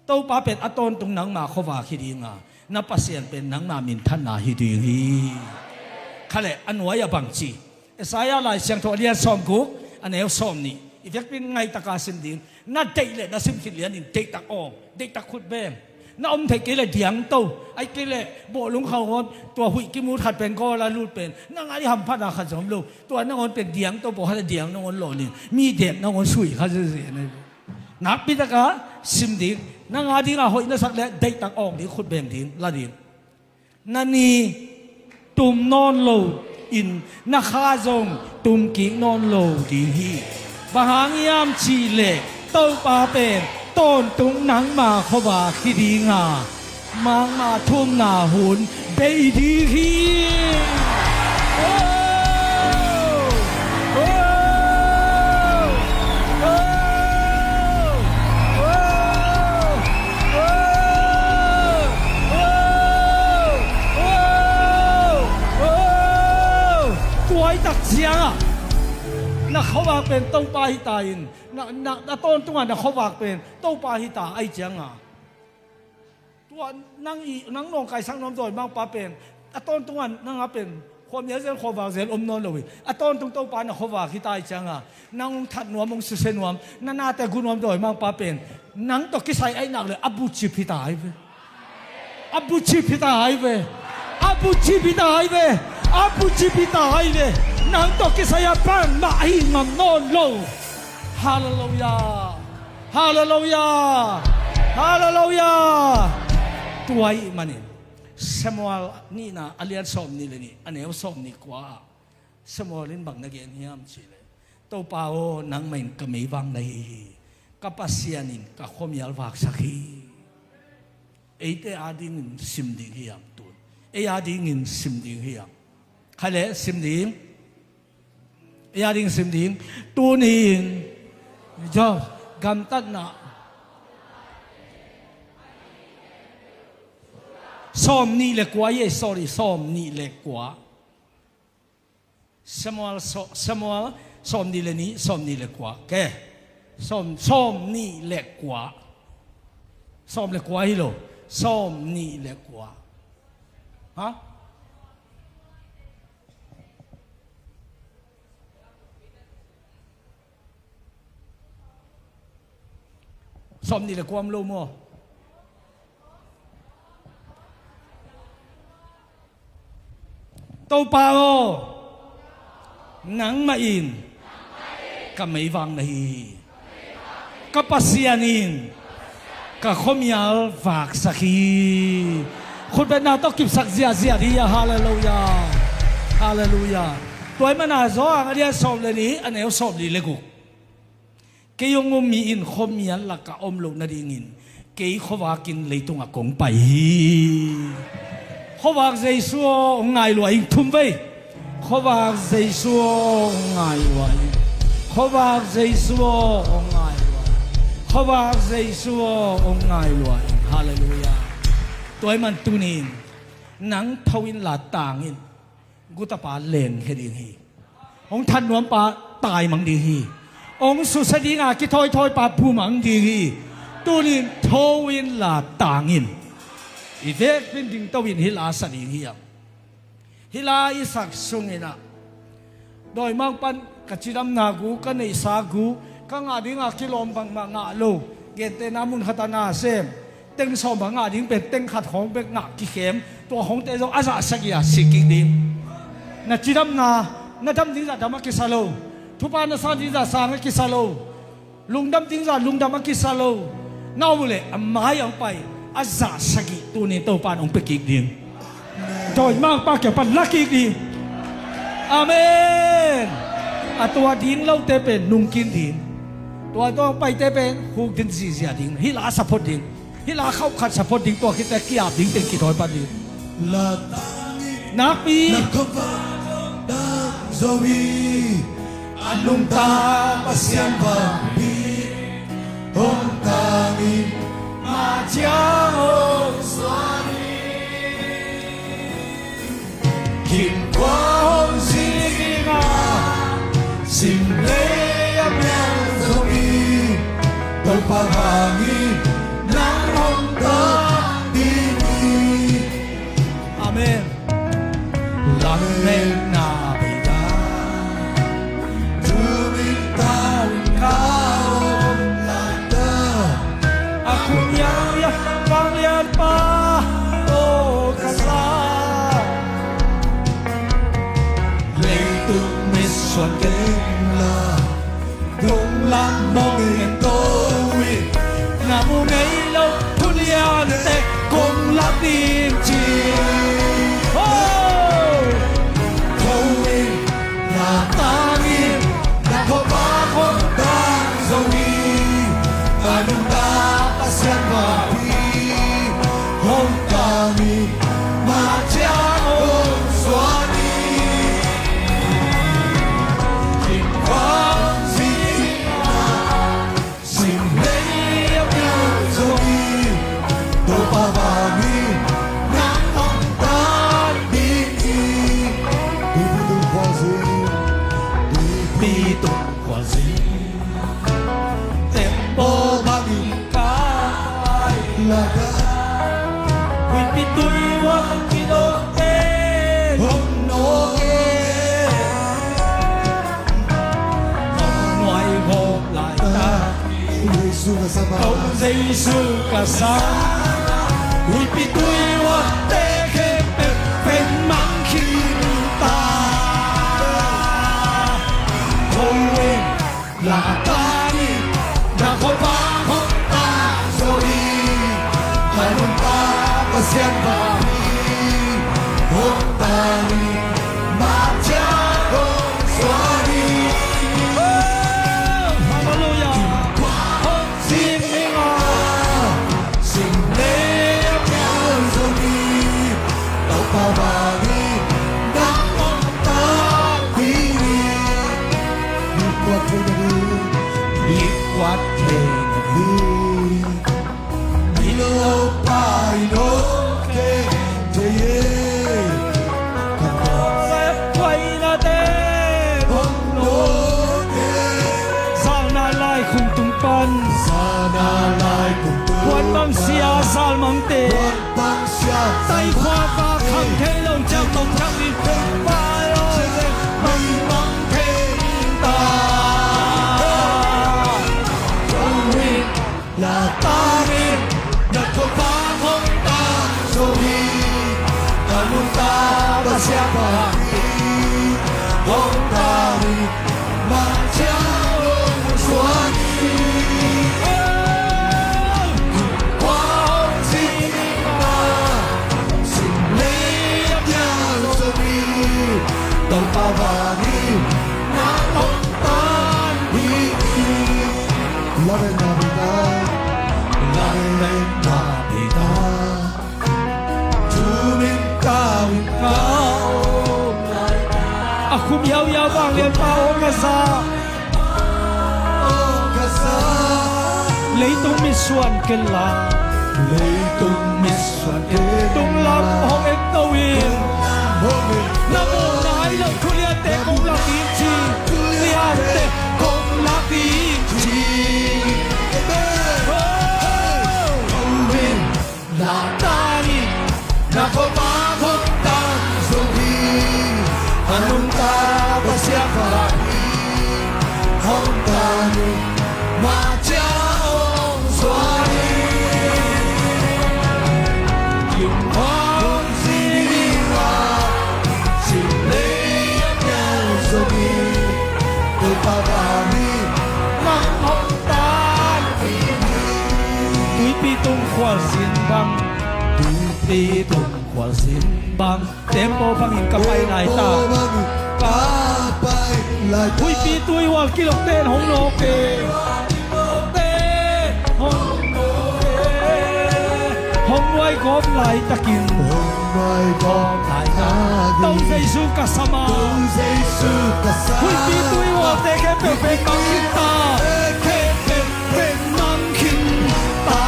Topa pen a tawntung nangma khuavak hi ding a, na Pasian pen nangma minthanna hi ding hi. Kha le, a nuai a bang ci? Isaiah Lai Siangtho a lian sawmguk a neu sawmnih. I vekpi-in ngaitaka sim ding. Na deih le na sim khit lianin deihtak awng, deihtak khut beng. Na om theih kei le diangto, ahih kei le bawlung khauh awn, tua huih kimut khat pen gawl a lut pen, nang a ding hamphatna khat zong om lo. Tua nangawn pen diangto, bawlung khat a diang nangawn lawnin, mi dek nangawn sui kha zeze na hi. Nakpi taka sim ding, nang a dingah hoih na sak le deihtak awng ding, khut beng ding, la ding. Na ni tum nawn lo in, na kha zong tum kik nawn lo ding hi. Bang hang hiam cih leh Topa pen tawntung nangma khuavak hi ding a, nangma thumna hun bei ding hi. Oh! Oh! Tua ahih tak ciangah na khuavak pen Topa hi ta in, na, na, na tawntungah na khuavak pen Topa hi ta ahih ciangah, tua nang i, nang nawngkaisak nuam dawimangpa pen a tawntungah nang a pen khuamial zel, khuavak zel om nawn lo hi. A tawntung Topa na khuavak hi ta ahih ciangah, nang hong that nuam, hong susia nuam, na nate gu nuam dawimangpa pen nang tawh kisai ahih nak le a bucip hi ta hi ve. A bucip hi ta hi ve. A bucip hi ta hi ve. A bucip hi ta hi ve. Nang tawh kisai a bangmah ahi ngam nawn lo. Halleluiah. Halleluiah. Halleluiah. Tua ahih manin Samuel nihna a lian sawmnih le nih, a neu sawmnih kua ah Samuel in bang na gen hiam cih leh, Topa aw, nangmah in ka meivak na hi hi. Ka Pasian in ka khuamial vaksak hi. Eite adingin sim ding hiam tun? Ei adingin sim ding hiam? Khai le, sim ding. Ei adingin sim ding. Tuni-in Job gamtatna sawmnih le kua hi, sorry, sawmnih le kua. Samuel, Samuel sawmnih le nih, sawmnih le kua. Ke. Sawm, sawmnih le kua. Sawm le kua hi lo. Sawm nih le kua. Ha? Sawm nih le kua om lo maw? Topa aw, nangmah in ka meivak na hi hi. Ka Pasian in ka khuamial vaksak hi. Khutbetna tawh kipsak ziahziah hi a, halleluiah. Halleluiah. Tua ahih manin Johan a lian sawm le nih, a neu sawm nih le guk. Kei hong um mi in khuamial lakah om loh nadingin kei khuavakin leitungah kong pai hi. Khuavak Jesu aw, hong ngai lua ing. Thum vei. Khuavak Jesu aw, hong ngai lua ing. Khuavak Jesu aw, hong ngai lua ing. Khuavak Jesu aw, hong ngai lua ing. Halleluiah. Tua ahih manin tuni-in nang tho inla tang in. Gutapa lengkhia ding hi. Hong thanuampa taimang ding hi. Hong susia dinga kithawithawipa pumang ding hi. Tuni-in tho inla tang in. I vekpi-in dingto in hih la sa ding hi hang. Hih la i sak sungin ah, dawimangpa'n ka cidamna gu, ka neihsa gu, ka ngah dinga kilawm bangmah ngah lo, gentehna mun khatah na sem, teng sawm bang ngah ding pen teng khat khawng bek ngah kikhem, tua khawngte zong a zah sagih a si kik ding. Na cidamna, na dam ding zah dam a kisa lo. Thupha na sang ding zah sang a kisa lo. Lungdam ding zah lungdam a kisa lo. Na om uh leh a mai-ah hong pai a zah sagih tuni-in Topa'n hong pia kik ding. Dawimangpa kiang pan la kik ding. Amen. A tua ding lote pen nungkin ding. Tua tua paite pen hukdin zihziah ding. Hih la a sa phot ding. Hih la khauh khat sa phot ding, tua khit teh ki-ap ding teng kithawi pan ding. Nakpi. A nungta Pasian vanpi hong tang in, mah ciang hong suan in. Khinkhua hong zing a, simlei a mial zong hi, Topa vangin nang hong tang ding hi. Amen. Lametna beida, tu min tau kau lata, a khut yau ya vanglianpa, o ka sa. Leitung misuan kei la, lunglam mong in ko in, na mu ngei lo thuliante kong lak ding ci. Ho! Ko in, na tang in, na khuavak hong tang zo hi. A nungta Pasian vanpi hong tang in, mah ciang hong suan in. Khinkhua hong zing a, simlei a mial zong hi, Topa vangin nang hong tang ding hi. Tuipi tung khuazing, tuipi tung khuazing, tembaw bangin kai lata, huipi tui huang kidawkte hong nawk e. Nuai hawp laita, Jesu ka sa, Jesu ka sa, huipi tui huangte khempeuh pen mang khin ta. Ko in, la tang in, na khuavak hong tang zo hi. A nungta Pasian vanpi hong tang in, mah ciang hong suan in. Halleluiah. Khinkhua hong zing ing a, simlei a mial zong hi, Topa vangin nang hong tang ding hi. Mi kuat theihna ding, mi kuat theihna ding, mi lopa in hong khen thei e. Ka tawh painate hong nawk e. Zan a lai khum tung pan, zan a lai khum tung pan, Sia Zal Mangte, tai khua pa kham thei lo ciang mangthang in, pa lo mangthang ta. La tangin na khuapa hong tang zo hi. A nungta Pasian bang hi. Hong tang hi. Mangcia hong suan hi. Khua hong zin hi. Sim lei a piang zo hi. Topa bang hi. Na hong tang hi. Lamen na pita, lamen na pita. Tumin kawin kau. A khum yau yau bang lian pa aw ka za. Leitung mitsuan ken la. Leitung mitsuan ken la. Tung lam hong en to in. Na muh nai lo thuliante kong lak in ci. Thuliante kong lak in ci. Oh. Na tangin na khuapa hong tang zo hi. A nungta Pasian bang hi. Hong tang hi. Mangcia hong suan hi. Lim hong zin hi. Sim lei a piang zo hi. Topa bang hi. Nang hong tang hi. Tuipi tung khualzin bang. Tuipi tung khualzin bang. Tembaw bangin ka pai lai ta. Tembaw bangin ka pai lai ta. Huihpi tui hual kilawm ten hong nawk e. Hong nawk e. Hong nuai gawp laitakin. Hong nuai gawp laitakin. Tung Jesu ka sam a. Tung Jesu ka sam a. Huihpi tui hualte khempeuh pen mang khin ta. Khempeuh pen mang khin ta.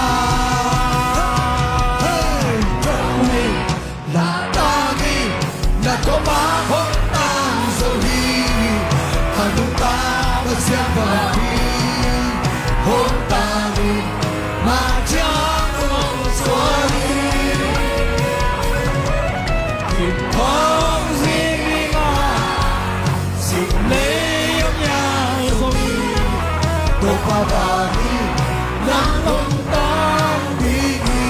Hey, hey. Na tangin na khuapa hong tang zo hi. A nungta Pasian bang hi. Hong tang hi. Mangcia hong suan hi. Lim hong zin hi. Sim lei a piang zo hi. Topa bang hi. Nang hong tang ding hi.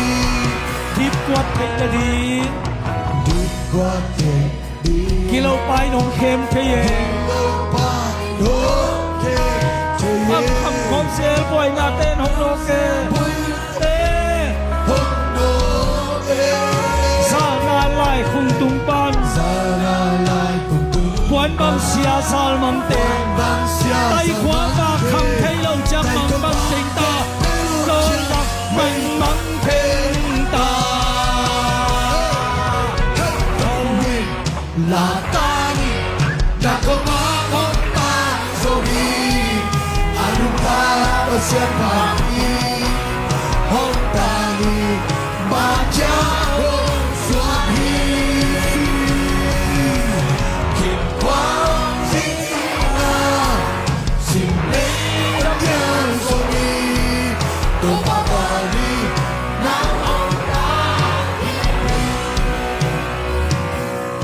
Dipkuat theih nading. Dipkuat theih ding. Kilopa in hong khem thei e. Kilopa in hong khem thei e. Kham kham khawm sel buainate in hong nawk e. Hong nawk e. Zana lai khung tung pan. Zana lai khung tung pan. Puan bang Sia Zal Mangte. Puan bang Sia Zal Mangte. Tai khua pa kham thei lo ciang mang bang teng ta. Lo tak mang mang thei ta. La tangin na khuapa hong tang zo hi. A nungta Pasian bang hi. Hong tang hi. Mangcia hong suan hi. Lim hong zin hi. Sim lei a piang zo hi. Topa bang hi. Nang hong tang hi.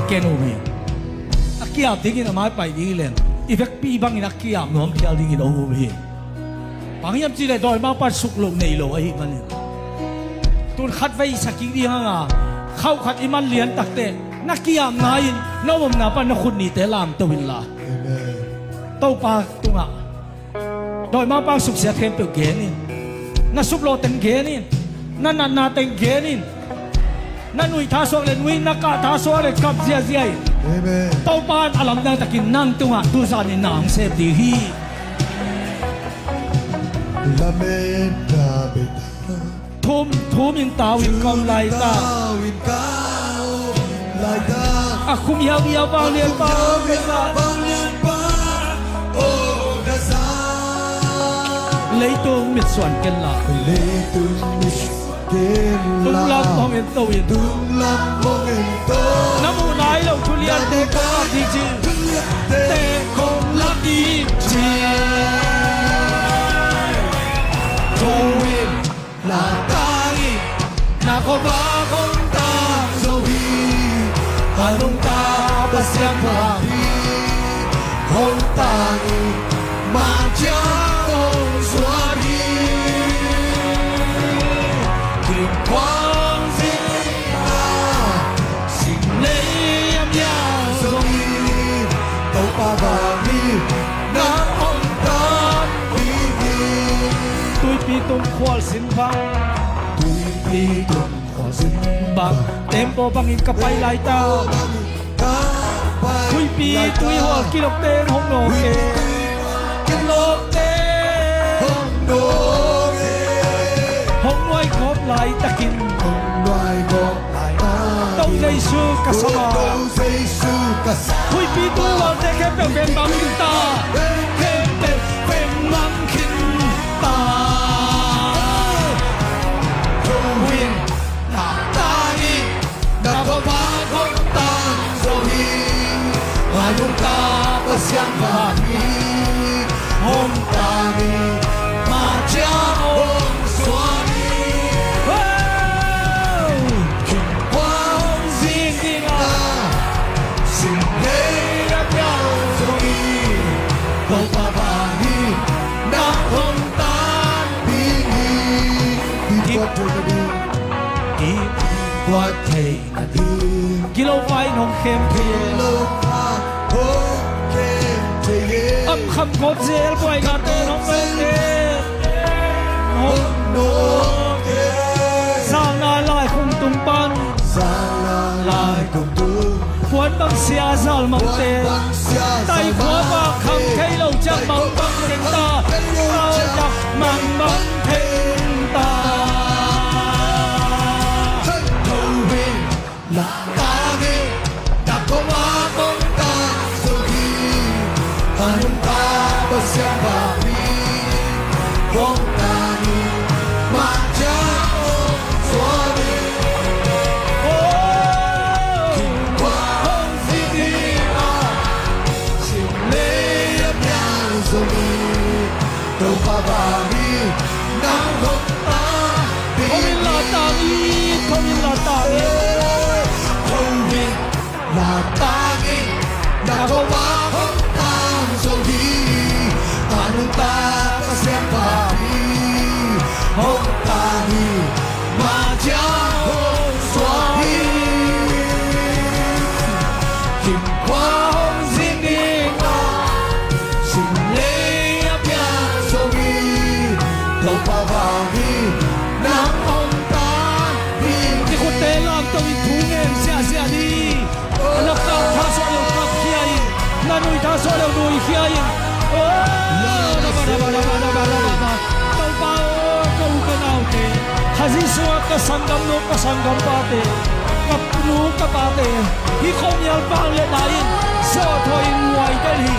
Ken um hi. A ki-ap dingin a mai pai ding hi leng i vekpi bangin a ki-ap nuam phial dingin om uh hi. Bang hiam cih leh dawimangpa in suk loh nei lo ahih manin. Tun khatvei i sa kik ding hang a, khau khat i man lian takteh na ki-ap ngai-in na omna pan na khut nihte lamto inla. Amen. Topa tungah dawimangpa suksiat khempeuh gen in. Na suplawh teng gen in. Na natna teng gen in. Na nuih thasuak le nuih, na kah thasuak le kap ziahziah in. Amen. Topa in a lamdang takin nang tungah tuzan in na hong sem ding hi. Lamen David. Thum thum in tau in ka om lai ta. Thum thum in tau in ka om lai ta. A khum hiauhiau vanglianpa, a khum hiauhiau vanglianpa, aw ka za. Leitung mitsuan ken la. Leitung mitsuan ken la. Tunglam hong en to in. Tunglam hong en to in. Na muh nai lo thuliante kong lak ding ci. Thuliante kong lak ding ci. Tho in. La tang Tung khualzin bang, Tuipi tung khualzin bang, tempo bangin ka pai lai ta. Tuipi tuihual kilawkte hong nawk e. Kilawkte hong nawk e. Hong nuai gawp laitakin, hong nuai gawp laitakin, Topa Jesu ka sam a, Topa Jesu ka sam a, Tuipi tuihualte khempeuh veng mang khin ta. Khempeuh veng mang khin ta. Ko in na tang in, na khuavak hong tang zo hi. A nungta Pasian vang hi. Hong tang hi. Mah ciang hong suak hi. Wow! Khua hong zing ding a, sim lei a piang zo hi. Topa vang hi. Nang hong tang ding hi. Kikuat thei nading. Kikuat thei nading. Kilopa in hong khem thei. Kilopa hong khem thei. Am kham kawp zel buaina te hong nawk e. Hong nawk e. Zalna lai khum tung pan. Zalna lai khum tung. Puan bang sia zal mangte. Puan bang sia zal mangte. Tai khua bang kham thei lo ciang mangbang teng ta. Tau tak mangbang teng ta. Hey, Topa in na tang hi. Na khuavak hong tang zo hi. A nungta Pasian vang hi. Hong tang hi. Mah ciang hong suak hi. Oh, khua hong zing ding a, sim lei a piang zo hi. Topa vang hi. Nang hong tang ding hi. Ko in la tang hi. Ko in la tang hi. Ko in la tang hi. Na khuavak hong tang zo hi. A nungta Pasian vang hi. Hong tang hi. Mah ciang hong suak hi. Khua hong zing ding a, sim lei a piang zo hi. Topa vang hi. Nang hong tang ding hi. I khutte lamto in thu ngen ziahziah ni. Na kap tha suah leh kap khia in. Na nui tha suah leh nui khia in. Oh, Topa aw, ka u ka naute, Khazih sungah ka sanggamnu ka sanggampate, ka nu ka pate, hih khuamial vangliatna in sawhthawh in nuai den hi.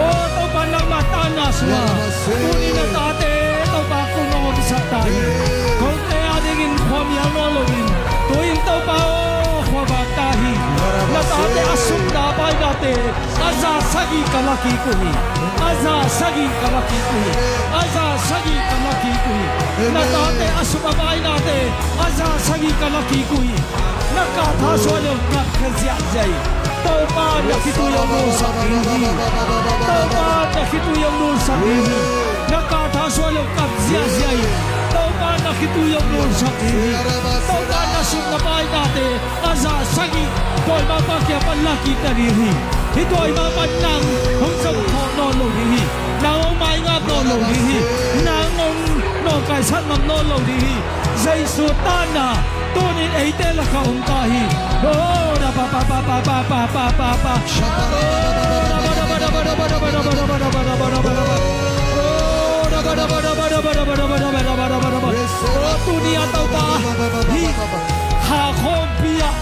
Aw Topa, nangmah tana sungah tuni na tate Topa kong omsak ta hi. Kote adingin khuamial nawn loin tu-in Topa aw, khuavak ta hi. Na tate a supna a painate a za sagih ka la kik uh hi. A za sagih ka la kik uh hi. A za sagih ka la kik uh hi. Na tate a sup a painate a za sagih ka la kik uh hi. Na kap tha suah leh kap khia ziahziah hi. Topa na khitui hong nulsak ding hi. Topa na khitui hong nulsak ding hi. Na kap tha suah leh kap ziahziah hi. Topa na khitui hong nulsak ding hi. Topa na sup na painate a za sagih dawimangpa kiang pan la kik ta ding hi. Hih dawimangpa nang hong zong khawh nawn lo ding hi. Nang hong maingap nawn lo ding hi. Nang hong nawngkaisak ngam nawn lo ding hi. Jesu tana tuni-in eite lakah om ta hi. Oh, da pa pa pa pa. Oh, tuni-a Topa, hih kha khawmpi ah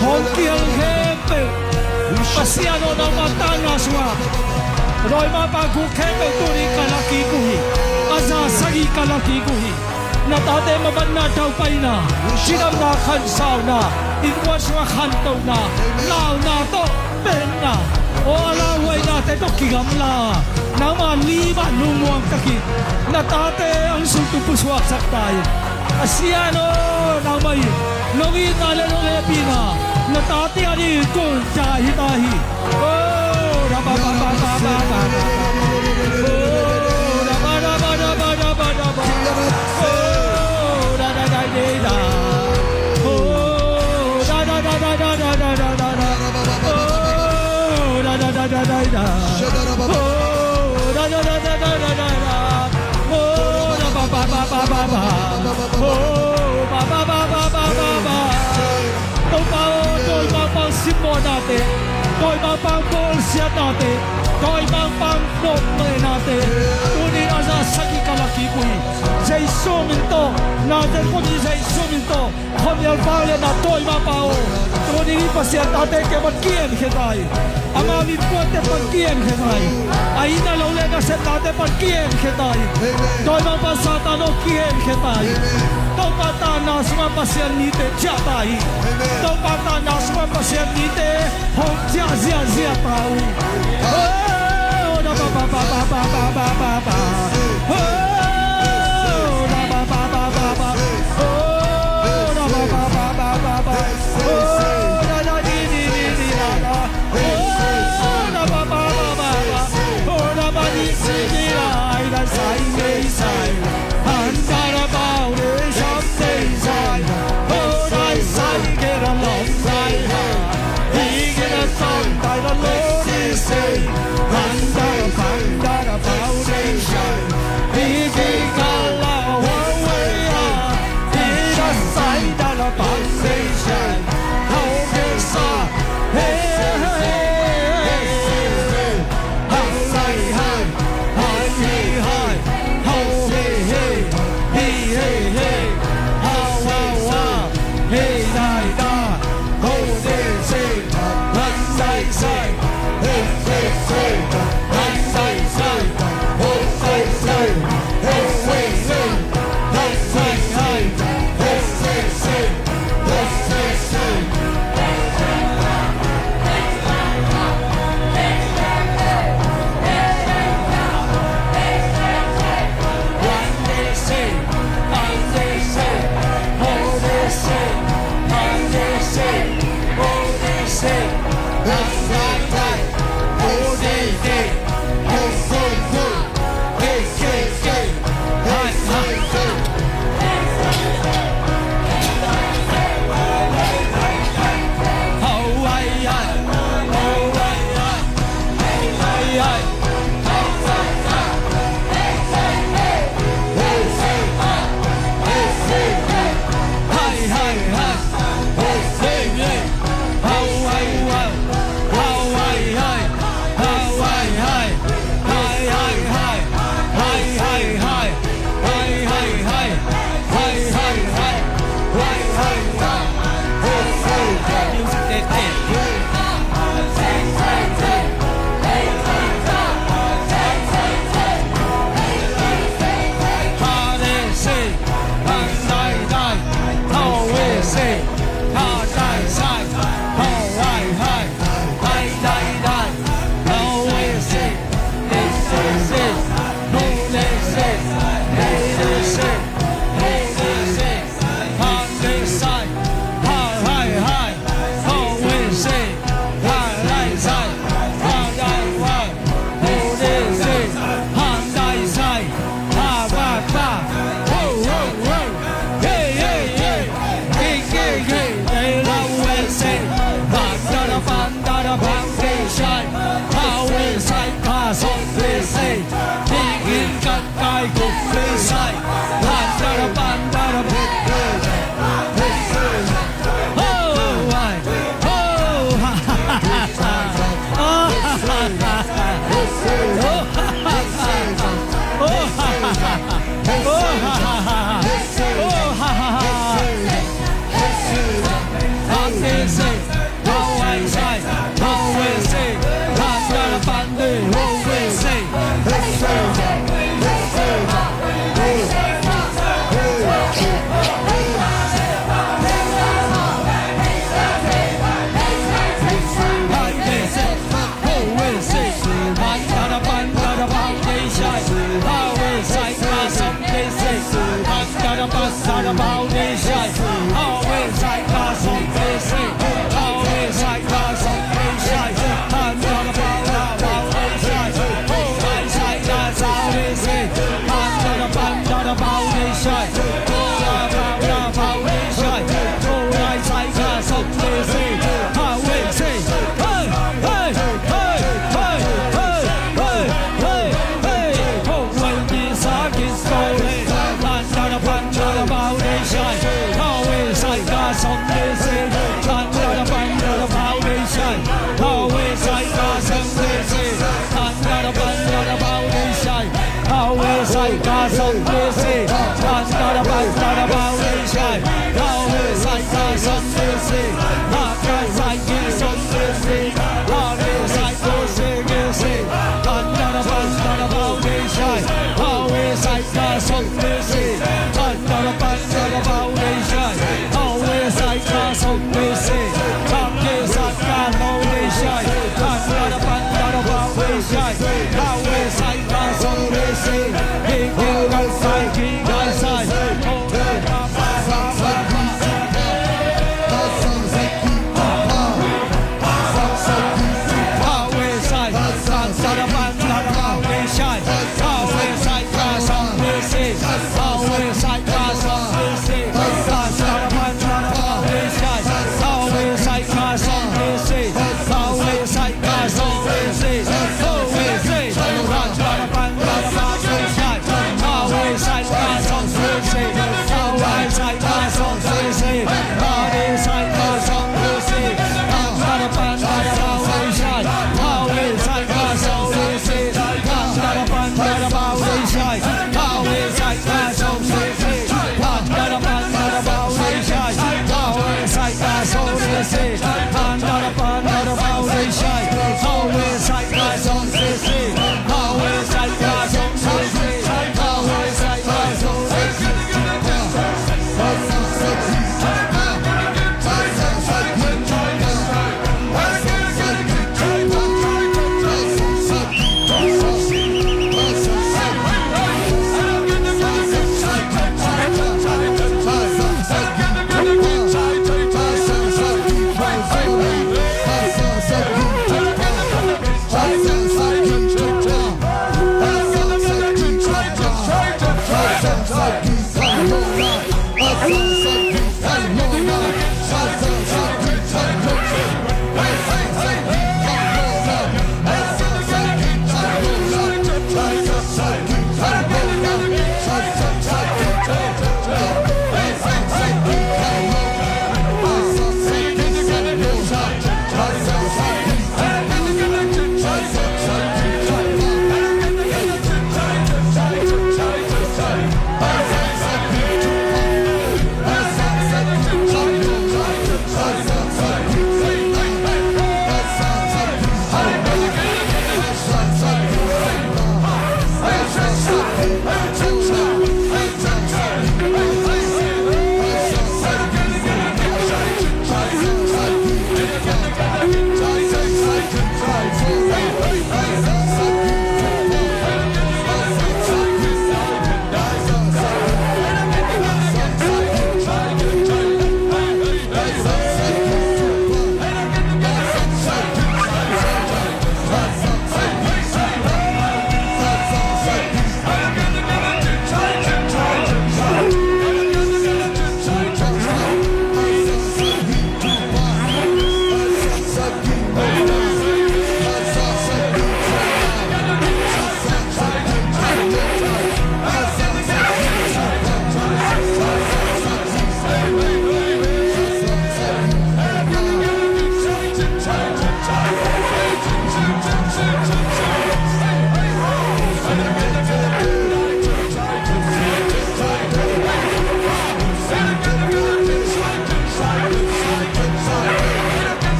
hong kihel khempeuh Pasian aw, nangmah tana sungah dawimangpa guk khempeuh tuni ka la kik uh hi. A za sagih ka la kik uh hi. Na tate mabanna, daupaina, cidamna, khansauna, innkuan sungah khantohna, launa tawh penna, aw a lauhuainate tawh kigamla, nangma lim ah lungmuang takin na tate hong sultu pusuaksak ta in. A Sian aw, nangmah in nong itna le nong hehpihna na tate adingin kong ta hi ta hi. Ba, ba, ba. Oh, ba, ba, ba. Topa aw, dawimangpa simmawhnate, dawimangpa bawlsiatnate, dawimangpa nopnehnate, tuni-in a za sagih ka lak kik uh hi. Jesu min tawh, Nazareth khua mi Jesu min tawh, khuamial vangliatna dawimangpa aw, tuni-in Pasian tate kei pan kienkhia ta hi. Ama min puakte pan kienkhia ta hi. A inn a lo le nasepnate pan kienkhia ta hi. Dawimangpa Satan aw kienkhia ta hi. Topa tanna sungah Pasian mite ciah ta hi. Topa tanna sungah Pasian mite hong ciah ziahziah ta uh hi. Oh, da ba ba ba. Oh, da ba ba ba. Oh, da ba ba ba.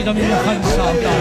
Dam in a khan sau ta.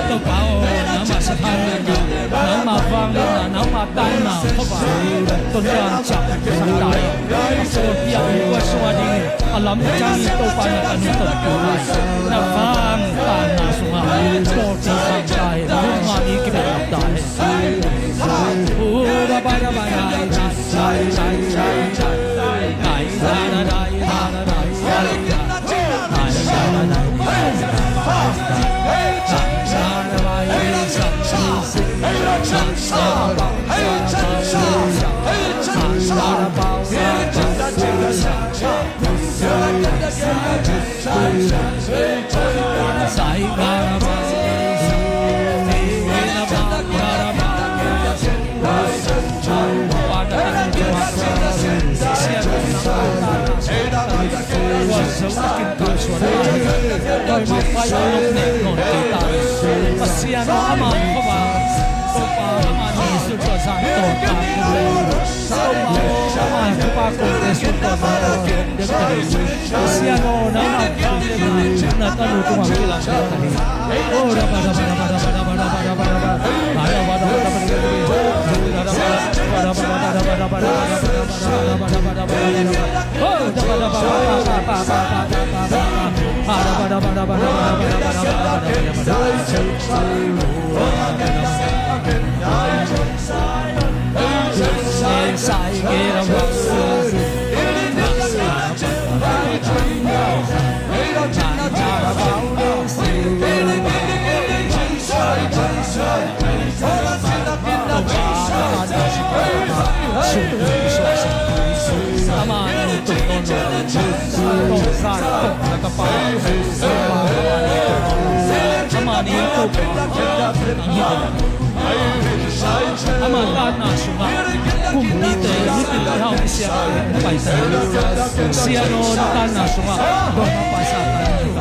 Topa aw, nangmah sathau in, nangmah vang in, nangmah taina khuavak tawh nangciah sak ta in. A sawlpiak in kua sung a ding in, a lamdang in Topa na tanu tawh tu lai. Na vang taina sungah pawlpi khang ta in, nangmah mi kibelh ta in. Pasian aw, ama khuavak, Topa aw, ama ni sung tawh zan tawh ta, Topa aw, ama khuavak kongte sung tawh zan tawh dek ta hi. Pasian aw, nangmah kongte na, na tanu tungah kilang dek ta hi. Oh, raba, raba, raba. Ama tanna sungah kumpite, mipil, mihau, misiangte hong paita hi. Pasian aw, na tanna sungah dongmang paisa tan hi.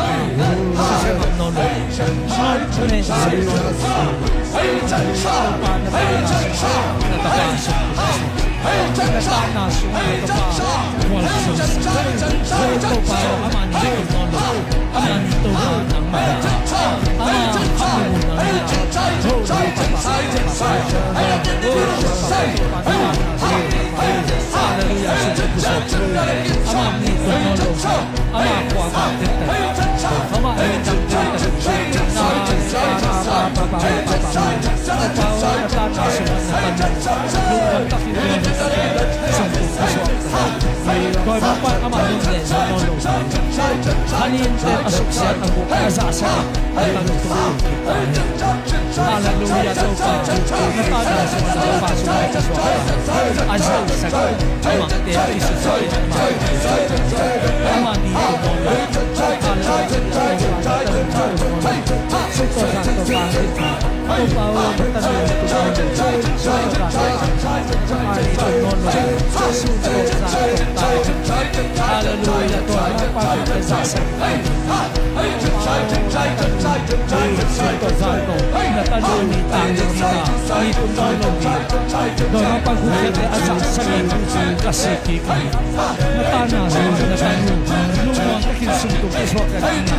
Pasian aw, na tanna sungah, na tapa sungah, na tanna sungah, na tapa mual sungah, Topa aw, ama ni tung nawn lo. Ama ni Topa nangmah hi. Ama ni Topa nangmah hi. Hallelujah. Ama ni tung nawn lo. Ama khuavak dek ta hi. Ama ni tung nawn lo. Dawi Mangpan amah ding leh zo nawn lo. Khaninte a suksiat a guk a zahsak a tang tung. Hallelujah, Topa. Na tanna sungah na tapa sungah a zahsak a mangte a kisusia amah ni tung nawn lo. Hallelujah, Topa. Na tanna sungah na tapa sungah a zahsak a mangte a kisusia amah ni tung nawn lo. Hallelujah. Tua na pa tung a zahsak. Na tanu ni tang ni ta ni tung nawn lo ni. Tua na pa tung a zahsak ni ka si kik. Na tanna sungah na tanu lungmuang takin sumtung kisuak ka ding na.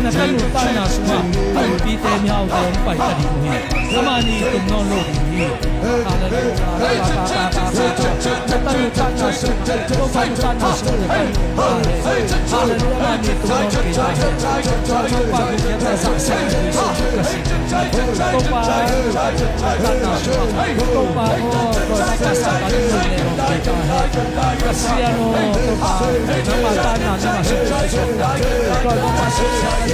Na tanu tanna sungah kumpite mihaute hong pai ka ding uh hi. Amah ni tum nawn lo ding hi. Hallelujah. Na tanu tanna sungah, Topa na tanna sungah, hallelujah. Amah ni tum nawn lo ding hi. Topa kum kiat a zahsak ni sungah ka si. Topa tanna sungah, Topa aw, Topa sa ka ding hi. Pasian aw, Topa, nangmah tanna nangmah sungah, Topa sungah a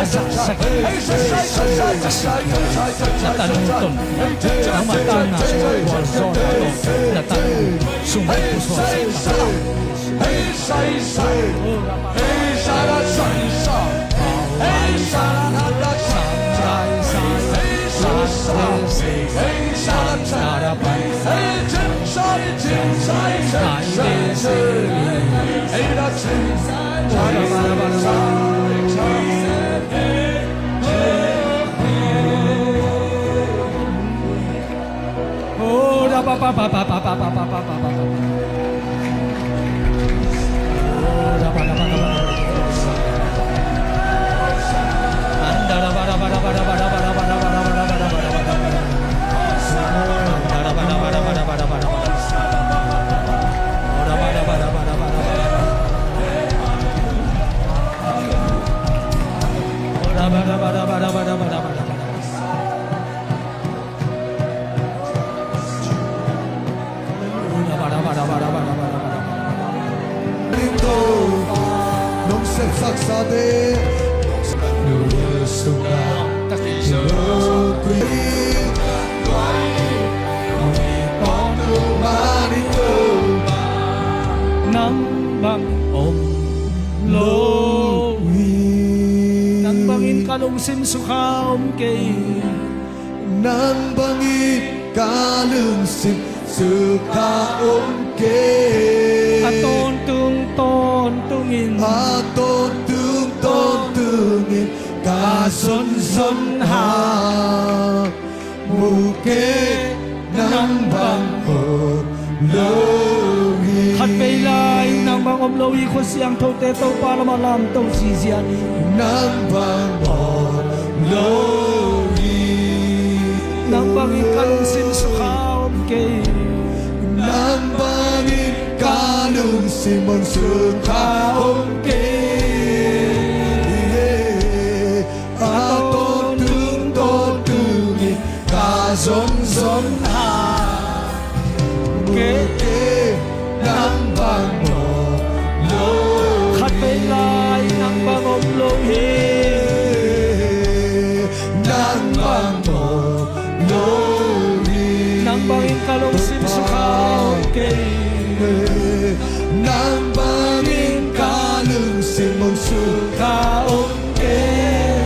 zahsak ka si. Na tanu tawh, nangmah tanna sungah gualzawhna tawh, na tanu sung pusuak seh. Nang bang om lo hi. Nang bangin ka lungsim sukha om kei. Nang bangin ka lungsim sukha om kei. A tawntung tawntungin, a tawntung tawntungin ka zonzon hang. Mu kei nang bang om lo hi. Khat vei lai nang bang om lo hi. Khua siangthote Topa lamah lamto zizia ni. Nang bang om lo hi. Nang bangin ka lungsim sukha om kei. Nang bangin ka lungsim sukha om kei. A tawntung tawntungin ka zonzon hang. Mu kei nang bang om lo hi. Khat vei lai nang bang om lo hi. Nang bang om lo hi. Nang bangin ka lungsim sukha om kei. Nang bangin ka lungsim sukha om kei.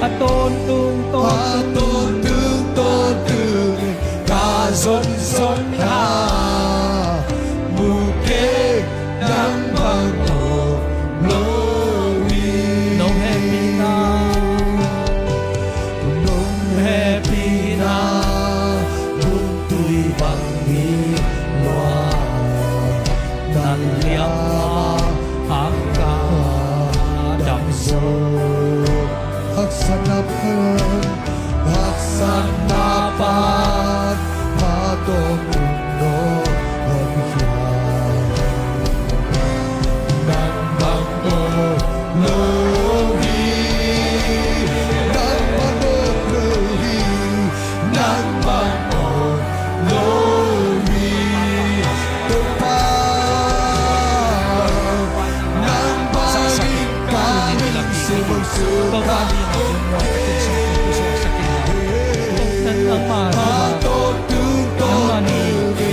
A tawntung tawntungin, a tawntung tawntungin ka zonzon hang. Mu kei nang bang om lo hi. Nong hehpihna, nong hehpihna gumtui bang hi lua. Nang liamma hang ka dam zo. Haksatna pan, haksatna pan a tawntung nong om hiam? Nang bang om lo hi. Nang bang om lo hi. Nang bang om lo hi. Topa, nang bangin ka lungsim sukha om kei. Nangmah, nangmah ni,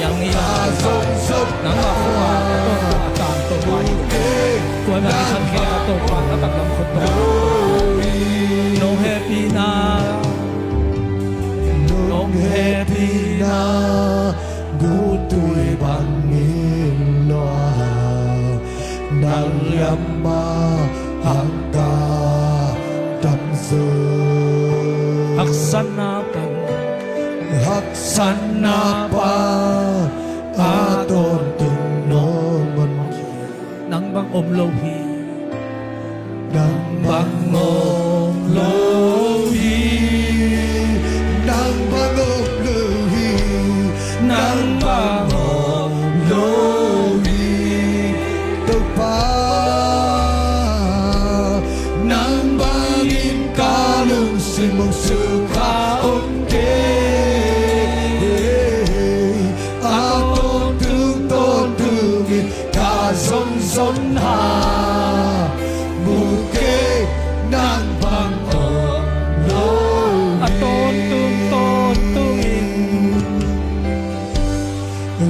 nangmah khua, Topa, a tang Topa hi. Tua mah ni khan khia Topa, a taklam khut Topa. Nong hehpihna, nong hehpihna gumtui bang hi lua. Nang liamma hang ka dam zo. Haksatna pan, haksatna pan a tawntung nong om. Nang bang om lo hi. Nang bang om lo hi. Nang bang om lo hi. Nang bang om lo hi. Topa, nang bangin ka lungsim sukha om kei. A tawntung tawntungin ka zonzon hang. Mu kei nang bang om lo hi. A tawntung tawntungin,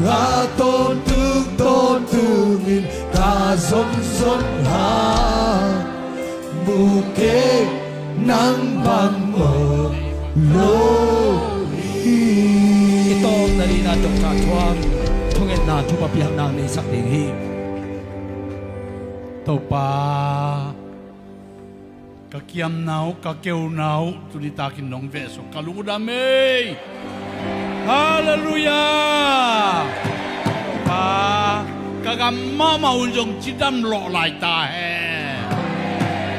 a tawntung tawntungin ka zonzon hang. Mu kei nang bang om lo hi. I tawpna dingin a dong ta thuak, thungetna thupha piakna nei sak ding hi. Topa, ka kiamna uh, ka keuna uh, tuni takin nong vehsuk ka lungdam ei. Halleluiah. Pa, ka gam mahmah un zong cidam lawh lai ta hen.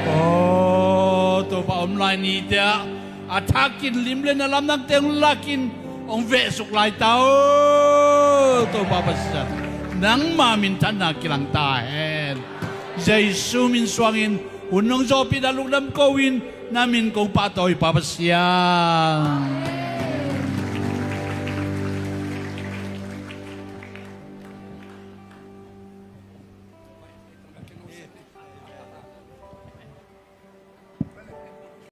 Aw Topa, om lai nite ah a thakin lim le na lamdangte hong lakin hong vehsuk lai ta uh. Topa Pasian, nangma minthanna kilang ta hen. Jesu min suangin hun nong zawhpih dan lungdam ko-in na min kong pahtawi, Pa Pasian.